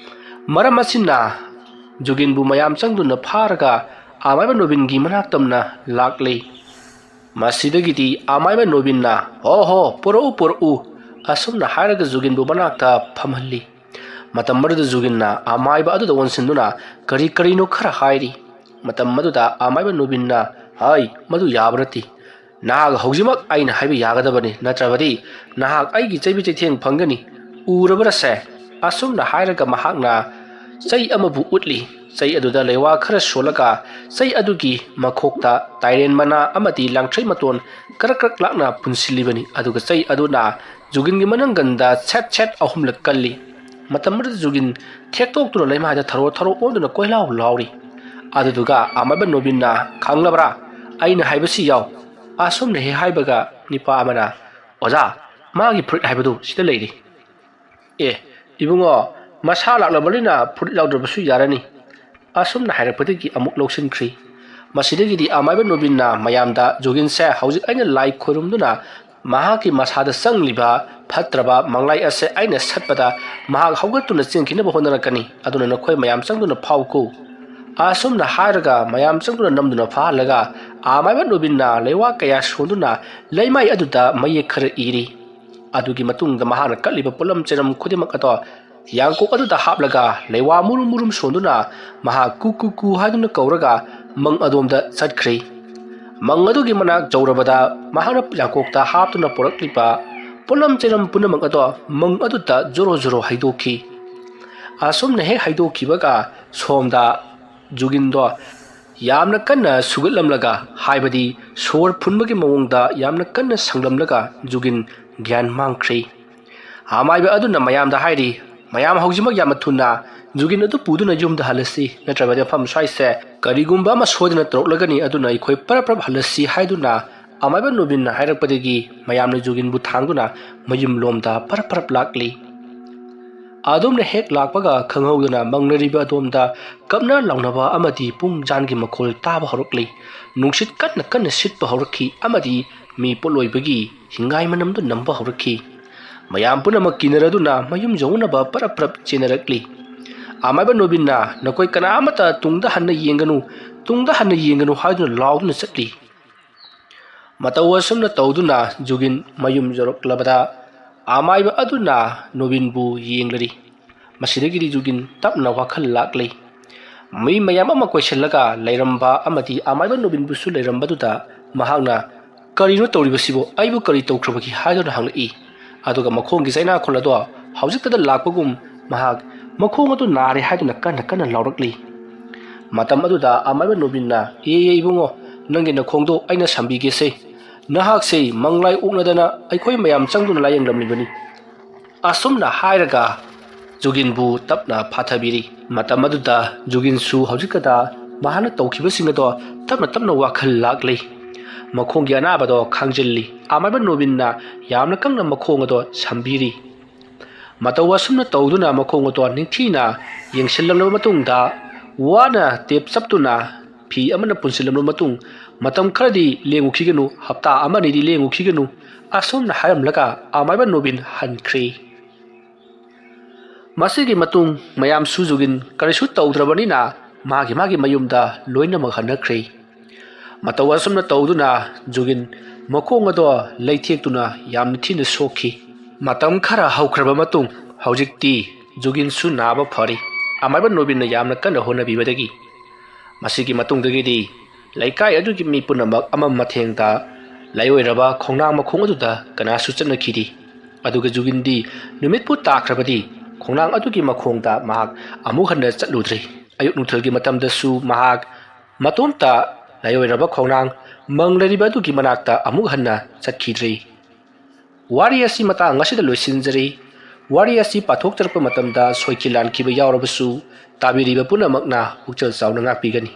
ꯃꯔꯝ ꯑꯁꯤꯅ ꯖꯨꯒꯤꯟꯕꯨ ꯃꯌꯥꯝ ꯆꯪꯗꯨꯅ ꯐꯥꯔꯒ ꯑꯃꯥꯏꯕ ꯅꯣꯕꯤꯟꯒꯤ ꯃꯅꯥꯛ ꯇꯝꯅ ꯂꯥꯛꯂꯤ꯫ ꯃꯁꯤꯗꯒꯤꯗꯤ ꯑꯃꯥꯏꯕ ꯅꯣꯕꯤꯟꯅ, "ꯍꯣ ꯍꯣ, ꯄꯨꯔꯛꯎ, ꯄꯨꯔꯛꯎ," ꯑꯁꯨꯝꯅ ꯍꯥꯏꯔꯒ ꯖꯨꯒꯤꯟꯕꯨ ꯃꯅꯥꯛꯇ ꯐꯝꯍꯜꯂꯤ꯫ ꯃꯇꯝ ꯑꯗꯨꯗ ꯖꯨꯒꯤꯟꯅ ꯑꯃꯥꯏꯕ ꯑꯗꯨꯗ ꯑꯣꯟꯁꯤꯟꯗꯨꯅ ꯀꯔꯤ ꯀꯔꯤꯅꯣ ꯈꯔ ꯍꯥꯏꯔꯤ꯫ ꯃꯇꯝ ꯑꯗꯨꯗ ꯑꯃꯥꯏꯕ ꯅꯣꯕꯤꯟꯅ, "ꯍꯥꯏ, ꯃꯗꯨ ꯌꯥꯕ ꯅꯠꯇꯦ꯫ ꯅꯍꯥꯛ ꯍꯧꯖꯤꯛꯃꯛ ꯑꯩꯅ ꯍꯥꯏꯕ ꯌꯥꯒꯗꯕꯅꯤ, ꯅꯠꯇ꯭ꯔꯕꯗꯤ ꯅꯍꯥꯛ ꯑꯩꯒꯤ ꯆꯩꯕꯤ ꯆꯩꯊꯦꯡ ꯐꯪꯒꯅꯤ꯫ ꯎꯔꯕ꯭ꯔꯁꯦ?" ꯑꯁꯨꯝꯅ ꯍꯥꯏꯔꯒ ꯃꯍꯥꯛꯅ ꯆꯩ ꯑꯃꯕꯨ ꯎꯠꯂꯤ꯫ ꯆꯩ ꯑꯗꯨꯗ ꯂꯩꯋꯥ ꯈꯔ ꯁꯣꯜꯂꯒ ꯆꯩ ꯑꯗꯨꯒꯤ ꯃꯈꯣꯛꯇ ꯇꯥꯏꯔꯦꯟ ꯃꯅꯥ ꯑꯃꯗꯤ ꯂꯥꯡꯊ꯭ꯔꯩ ꯃꯇꯣꯟ ꯀꯔꯛ ꯀꯔꯛ ꯂꯥꯛꯅ ꯄꯨꯟꯁꯤꯜꯂꯤꯕꯅꯤ꯫ ꯑꯗꯨꯒ ꯆꯩ ꯑꯗꯨꯅ ꯖꯨꯒꯤꯟꯒꯤ ꯃꯅꯪꯒꯟꯗ ꯁꯦꯠ ꯁꯦꯠ ꯑꯍꯨꯝꯂꯛ ꯀꯜꯂꯤ꯫ ꯃꯇꯝ ꯑꯗꯨꯗ ꯖꯨꯒꯤꯟ ꯊꯦꯛꯇꯣꯛꯇꯨꯅ ꯂꯩꯃꯥꯏꯗ ꯊꯔꯣ ꯊꯔꯣ ꯑꯣꯟꯗꯨꯅ ꯀꯣꯏꯂꯥꯎ ꯂꯥꯎꯔꯤ꯫ ꯑꯗꯨꯗꯨꯒ ꯑꯃꯥꯏꯕ ꯅꯣꯕꯤꯟꯅ, "ꯈꯪꯂꯕ꯭ꯔꯥ? ꯑꯩꯅ ꯍꯥꯏꯕꯁꯤ ꯌꯥꯎ꯫" ꯑꯁꯨꯝꯅ ꯍꯦꯛ ꯍꯥꯏꯕꯒ ꯅꯤꯄꯥ ꯑꯃꯅ, "ꯑꯣꯖꯥ, ꯃꯥꯒꯤ ꯐꯨꯔꯤꯠ ꯍꯥꯏꯕꯗꯨ ꯁꯤꯗ ꯂꯩꯔꯤ꯫ ꯑꯦ, ꯏꯕꯨꯡꯉꯣ, ꯃꯁꯥ ꯂꯥꯛꯂꯕꯅꯤꯅ ꯐꯨꯔꯤꯠ ꯂꯧꯗ꯭ꯔꯕꯁꯨ ꯌꯥꯔꯅꯤ꯫" ꯑꯁꯨꯝꯅ ꯍꯥꯏꯔꯛꯄꯗꯒꯤ ꯑꯃꯨꯛ ꯂꯧꯁꯤꯟꯈ꯭ꯔꯤ꯫ ꯃꯁꯤꯗꯒꯤꯗꯤ ꯑꯃꯥꯏꯕ ꯅꯣꯕꯤꯟꯅ ꯃꯌꯥꯝꯗ, "ꯖꯨꯒꯤꯟꯁꯦ ꯍꯧꯖꯤꯛ ꯑꯩꯅ ꯂꯥꯏ ꯈꯣꯏꯔꯨꯝꯗꯨꯅ ꯃꯍꯥꯛꯀꯤ ꯃꯁꯥꯗ ꯆꯪꯂꯤꯕ ꯐꯠꯇ꯭ꯔꯕ ꯃꯪꯂꯥꯏ ꯑꯁꯦ ꯑꯩꯅ ꯁꯠꯄꯗ ꯃꯍꯥꯛ ꯍꯧꯒꯠꯇꯨꯅ ꯆꯦꯟꯈꯤꯅꯕ ꯍꯣꯠꯅꯔꯛꯀꯅꯤ꯫ ꯑꯗꯨꯅ ꯅꯈꯣꯏ ꯃꯌꯥꯝ ꯆꯪꯗꯨꯅ ꯐꯥꯎꯀꯨ꯫" ꯑꯁꯨꯝꯅ ꯍꯥꯏꯔꯒ ꯃꯌꯥꯝ ꯆꯪꯗꯨꯅ ꯅꯝꯗꯨꯅ ꯐꯥꯍꯜꯂꯒ ꯑꯃꯥꯏꯕ ꯅꯣꯕꯤꯟꯅ ꯂꯩꯋꯥ ꯀꯌꯥ ꯁꯣꯟꯗꯨꯅ ꯂꯩꯃꯥꯏ ꯑꯗꯨꯗ ꯃꯌꯦꯛ ꯈꯔ ꯏꯔꯤ꯫ ꯑꯗꯨꯒꯤ ꯃꯇꯨꯡꯗ ꯃꯍꯥꯛꯅ ꯀꯠꯂꯤꯕ ꯄꯣꯠꯂꯝ ꯆꯩꯔꯝ ꯈꯨꯗꯤꯡꯃꯛ ꯑꯗꯣ ꯌꯥꯡꯀꯣꯛ ꯑꯗꯨꯗ ꯍꯥꯞꯂꯒ ꯂꯩꯋꯥ ꯃꯨꯔꯨꯝ ꯃꯨꯔꯨꯝ ꯁꯣꯟꯗꯨꯅ ꯃꯍꯥꯛ ꯀꯨ ꯀꯨ ꯀꯨ ꯍꯥꯏꯗꯨꯅ ꯀꯧꯔꯒ ꯃꯪ ꯑꯗꯣꯝꯗ ꯆꯠꯈ꯭ꯔꯦ꯫ ꯃꯪ ꯑꯗꯨꯒꯤ ꯃꯅꯥꯛ ꯌꯧꯔꯕꯗ ꯃꯍꯥꯛꯅ ꯌꯥꯡꯀꯣꯛꯇ ꯍꯥꯞꯇꯨꯅ ꯄꯨꯔꯛꯂꯤꯕ ꯄꯣꯠꯂꯝ ꯆꯩꯔꯝ ꯄꯨꯝꯅꯃꯛ ꯑꯗꯣ ꯃꯪ ꯑꯗꯨꯗ ꯖꯣꯔꯣ ꯖꯣꯔꯣ ꯍꯩꯗꯣꯛꯈꯤ꯫ ꯑꯁꯨꯝꯅ ꯍꯦꯛ ꯍꯩꯗꯣꯛꯈꯤꯕꯒ ꯁꯣꯝꯗ ꯖꯨꯒꯤꯟꯗꯣ ꯌꯥꯝꯅ ꯀꯟꯅ ꯁꯨꯒꯠꯂꯝꯂꯒ, ꯍꯥꯏꯕꯗꯤ ꯁꯣꯔ ꯐꯨꯟꯕꯒꯤ ꯃꯑꯣꯡꯗ ꯌꯥꯝꯅ ꯀꯟꯅ ꯁꯪꯂꯝꯂꯒ ꯖꯨꯒꯤꯟ ꯒ꯭ꯌꯥꯟ ꯃꯥꯡꯈ꯭ꯔꯦ꯫ ꯑꯃꯥꯏꯕ ꯑꯗꯨꯅ ꯃꯌꯥꯝꯗ ꯍꯥꯏꯔꯤ, "ꯃꯌꯥꯝ ꯍꯧꯖꯤꯛꯃꯛ ꯌꯥꯝꯅ ꯊꯨꯅ ꯖꯨꯒꯤꯟ ꯑꯗꯨ ꯄꯨꯗꯨꯅ ꯌꯨꯝꯗ ꯍꯜꯂꯁꯤ, ꯅꯠꯇ꯭ꯔꯕꯗꯤ ꯃꯐꯝ ꯁ꯭ꯋꯥꯏꯁꯦ ꯀꯔꯤꯒꯨꯝꯕ ꯑꯃ ꯁꯣꯏꯗꯅ ꯇꯧꯔꯛꯂꯒꯅꯤ, ꯑꯗꯨꯅ ꯑꯩꯈꯣꯏ ꯄꯔꯞ ꯄꯔꯞ ꯍꯜꯂꯁꯤ" ꯍꯥꯏꯗꯨꯅ ꯑꯃꯥꯏꯕ ꯅꯣꯕꯤꯟꯅ ꯍꯥꯏꯔꯛꯄꯗꯒꯤ ꯃꯌꯥꯝꯅ ꯖꯨꯒꯤꯟꯕꯨ ꯊꯥꯡꯗꯨꯅ ꯃꯌꯨꯝ ꯂꯣꯝꯗ ꯄꯔꯞ ꯄꯔꯞ ꯂꯥꯛꯂꯤ꯫ ꯑꯗꯣꯝꯅ ꯍꯦꯛ ꯂꯥꯛꯄꯒ ꯈꯪꯍꯧꯗꯅ ꯃꯪꯅꯔꯤꯕ ꯑꯗꯣꯝꯗ ꯀꯞꯅ ꯂꯥꯎꯅꯕ ꯑꯃꯗꯤ ꯄꯨꯡ ꯖꯥꯟꯒꯤ ꯃꯈꯣꯜ ꯇꯥꯕ ꯍꯧꯔꯛꯂꯤ꯫ ꯅꯨꯡꯁꯤꯠ ꯀꯟꯅ ꯀꯟꯅ ꯁꯤꯠꯄ ꯍꯧꯔꯛꯈꯤ ꯑꯃꯗꯤ ꯃꯤ ꯄꯣꯠꯂꯣꯏꯕꯒꯤ ꯍꯤꯡꯒꯥꯏ ꯃꯅꯝꯗꯨ ꯅꯝꯕ ꯍꯧꯔꯛꯈꯤ꯫ ꯃꯌꯥꯝ ꯄꯨꯝꯅꯃꯛ ꯀꯤꯅꯔꯗꯨꯅ ꯃꯌꯨꯝ ꯌꯧꯅꯅꯕ ꯄꯔꯞ ꯄꯔꯞ ꯆꯦꯟꯅꯔꯛꯂꯤ꯫ ꯑꯃꯥꯏꯕ ꯅꯣꯕꯤꯟꯅ, "ꯅꯈꯣꯏ ꯀꯅꯥ ꯑꯃꯠꯇ ꯇꯨꯡꯗ ꯍꯟꯅ ꯌꯦꯡꯒꯅꯨ, ꯇꯨꯡꯗ ꯍꯟꯅ ꯌꯦꯡꯒꯅꯨ" ꯍꯥꯏꯗꯨꯅ ꯂꯥꯎꯗꯨꯅ ꯆꯠꯂꯤ꯫ ꯃꯇꯧ ꯑꯁꯨꯝꯅ ꯇꯧꯗꯨꯅ ꯖꯨꯒꯤꯟ ꯃꯌꯨꯝ ꯌꯧꯔꯛꯂꯕꯗ ꯑꯃꯥꯏꯕ ꯑꯗꯨꯅ ꯅꯣꯕꯤꯟꯕꯨ ꯌꯦꯡꯂꯔꯤ꯫ ꯃꯁꯤꯗꯒꯤꯗꯤ ꯖꯨꯒꯤꯟ ꯇꯞꯅ ꯋꯥꯈꯜ ꯂꯥꯛꯂꯤ꯫ ꯃꯤ ꯃꯌꯥꯝ ꯑꯃ ꯀꯣꯏꯁꯤꯜꯂꯒ ꯂꯩꯔꯝꯕ ꯑꯃꯗꯤ ꯑꯃꯥꯏꯕ ꯅꯣꯕꯤꯟꯕꯨꯁꯨ ꯂꯩꯔꯝꯕꯗꯨꯗ ꯃꯍꯥꯛꯅ, "ꯀꯔꯤꯅꯣ ꯇꯧꯔꯤꯕꯁꯤꯕꯨ? ꯑꯩꯕꯨ ꯀꯔꯤ ꯇꯧꯈ꯭ꯔꯕꯒꯦ?" ꯍꯥꯏꯗꯨꯅ ꯍꯪꯂꯛꯏ꯫ ꯑꯗꯨꯒ ꯃꯈꯣꯡꯒꯤ ꯆꯩꯅꯥꯈꯣꯜ ꯑꯗꯣ ꯍꯧꯖꯤꯛꯇꯗ ꯂꯥꯛꯄꯒꯨꯝ ꯃꯍꯥꯛ ꯃꯈꯣꯡ ꯑꯗꯨ ꯅꯥꯔꯦ ꯍꯥꯏꯗꯨꯅ ꯀꯟꯅ ꯀꯟꯅ ꯂꯥꯎꯔꯛꯂꯤ꯫ ꯃꯇꯝ ꯑꯗꯨꯗ ꯑꯃꯥꯏꯕ ꯅꯣꯕꯤꯟꯅ, "ꯑꯦ, ꯑꯦ, ꯏꯕꯨꯡꯉꯣ, ꯅꯪꯒꯤ ꯅꯈꯣꯡꯗꯣ ꯑꯩꯅ ꯁꯝꯕꯤꯒꯦꯁꯦ꯫ ꯅꯍꯥꯛꯁꯦ ꯃꯪꯂꯥꯏ ꯑꯣꯛꯅꯗꯅ ꯑꯩꯈꯣꯏ ꯃꯌꯥꯝ ꯆꯪꯗꯨꯅ ꯂꯥꯌꯦꯡꯂꯝꯂꯤꯕꯅꯤ"꯫ ꯑꯁꯨꯝꯅ ꯍꯥꯏꯔꯒ ꯖꯨꯒꯤꯟꯕꯨ ꯇꯞꯅ ꯐꯥꯊꯕꯤꯔꯤ꯫ ꯃꯇꯝ ꯑꯗꯨꯗ ꯖꯨꯒꯤꯟꯁꯨ ꯍꯧꯖꯤꯛꯀꯗ ꯃꯍꯥꯛꯅ ꯇꯧꯈꯤꯕꯁꯤꯡ ꯑꯗꯣ ꯇꯞꯅ ꯇꯞꯅ ꯋꯥꯈꯜ ꯂꯥꯛꯂꯤ꯫ ꯃꯈꯣꯡꯒꯤ ꯑꯅꯥꯕꯗꯣ ꯈꯥꯡꯖꯤꯜꯂꯤ꯫ ꯑꯃꯥꯏꯕ ꯅꯣꯕꯤꯟꯅ ꯌꯥꯝꯅ ꯀꯪꯅ ꯃꯈꯣꯡ ꯑꯗꯣ ꯁꯝꯕꯤꯔꯤ꯫ ꯃꯇꯧ ꯑꯁꯨꯝꯅ ꯇꯧꯗꯨꯅ ꯃꯈꯣꯡ ꯑꯗꯣ ꯅꯤꯡꯊꯤꯅ ꯌꯦꯡꯁꯤꯜꯂꯝꯂꯕ ꯃꯇꯨꯡꯗ, ꯋꯥꯅ ꯇꯦꯞ ꯆꯞꯇꯨꯅ ꯐꯤ ꯑꯃꯅ ꯄꯨꯟꯁꯤꯜꯂꯝꯂꯕ ꯃꯇꯨꯡ, ꯃꯇꯝ ꯈꯔꯗꯤ ꯂꯦꯡꯉꯨꯈꯤꯒꯅꯨ, ꯍꯞꯇꯥ ꯑꯃꯅꯤꯗꯤ ꯂꯦꯡꯉꯨꯈꯤꯒꯅꯨ, ꯑꯁꯨꯝꯅ ꯍꯥꯏꯔꯝꯂꯒ ꯑꯃꯥꯏꯕ ꯅꯣꯕꯤꯟ ꯍꯟꯈ꯭ꯔꯦ꯫ ꯃꯁꯤꯒꯤ ꯃꯇꯨꯡ ꯃꯌꯥꯝꯁꯨ ꯖꯨꯒꯤꯟ ꯀꯔꯤꯁꯨ ꯇꯧꯗ꯭ꯔꯕꯅꯤꯅ ꯃꯥꯒꯤ ꯃꯥꯒꯤ ꯃꯌꯨꯝꯗ ꯂꯣꯏꯅꯃꯛ ꯍꯟꯅꯈ꯭ꯔꯦ꯫ ꯃꯇꯧ ꯑꯁꯨꯝꯅ ꯇꯧꯗꯨꯅ ꯖꯨꯒꯤꯟ ꯃꯈꯣꯡ ꯑꯗꯣ ꯂꯩꯊꯦꯛꯇꯨꯅ ꯌꯥꯝꯅ ꯊꯤꯅ ꯁꯣꯛꯈꯤ꯫ ꯃꯇꯝ ꯈꯔ ꯍꯧꯈ꯭ꯔꯕ ꯃꯇꯨꯡ ꯍꯧꯖꯤꯛꯇꯤ ꯖꯨꯒꯤꯟꯁꯨ ꯅꯥꯕ ꯐꯔꯤ꯫ ꯑꯃꯥꯏꯕ ꯅꯣꯕꯤꯟꯅ ꯌꯥꯝꯅ ꯀꯟꯅ ꯍꯣꯠꯅꯕꯤꯕꯗꯒꯤ ꯃꯁꯤꯒꯤ ꯃꯇꯨꯡꯗꯒꯤꯗꯤ ꯂꯩꯀꯥꯏ ꯑꯗꯨꯒꯤ ꯃꯤ ꯄꯨꯝꯅꯃꯛ ꯑꯃꯝ ꯑꯊꯦꯡꯗ ꯂꯥꯏꯑꯣꯏꯔꯕ ꯈꯣꯡꯅꯥꯡ ꯃꯈꯣꯡ ꯑꯗꯨꯗ ꯀꯅꯥꯁꯨ ꯆꯠꯅꯈꯤꯗꯦ꯫ ꯑꯗꯨꯒ ꯖꯨꯒꯤꯟꯗꯤ ꯅꯨꯃꯤꯠꯄꯨ ꯇꯥꯈ꯭ꯔꯕꯗꯤ ꯈꯣꯡꯅꯥꯡ ꯑꯗꯨꯒꯤ ꯃꯈꯣꯡꯗ ꯃꯍꯥꯛ ꯑꯃꯨꯛ ꯍꯟꯅ ꯆꯠꯂꯨꯗ꯭ꯔꯦ꯫ ꯑꯌꯨꯛ ꯅꯨꯡꯊꯤꯜꯒꯤ ꯃꯇꯝꯗꯁꯨ ꯃꯍꯥꯛ ꯃꯇꯣꯝꯇ ꯂꯥꯏꯑꯣꯏꯔꯕ ꯈꯣꯡꯅꯥꯡ ꯃꯪꯂꯔꯤꯕ ꯑꯗꯨꯒꯤ ꯃꯅꯥꯛꯇ ꯑꯃꯨꯛ ꯍꯟꯅ ꯆꯠꯈꯤꯗ꯭ꯔꯤ꯫ ꯋꯥꯔꯤ ꯑꯁꯤ ꯃꯇꯥꯡ ꯑꯁꯤꯗ ꯂꯣꯏꯁꯤꯟꯖꯔꯤ꯫ ꯋꯥꯔꯤ ꯑꯁꯤ ꯄꯥꯊꯣꯛꯆꯔꯛꯄ ꯃꯇꯝꯗ ꯁꯣꯏꯈꯤ ꯂꯥꯟꯈꯤꯕ ꯌꯥꯎꯔꯕꯁꯨ ꯇꯥꯕꯤꯔꯤꯕ ꯄꯨꯝꯅꯃꯛꯅ ꯄꯨꯛꯆꯦꯜ ꯆꯥꯎꯅ ꯉꯥꯛꯄꯤꯒꯅꯤ꯫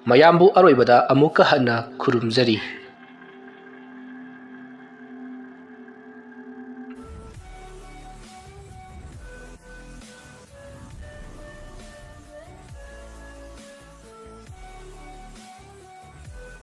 ꯃꯌꯥꯝꯕꯨ ꯑꯔꯣꯏꯕꯗ ꯑꯃꯨꯛꯀ ꯍꯟꯅ ꯈꯨꯔꯨꯝꯖꯔꯤ꯫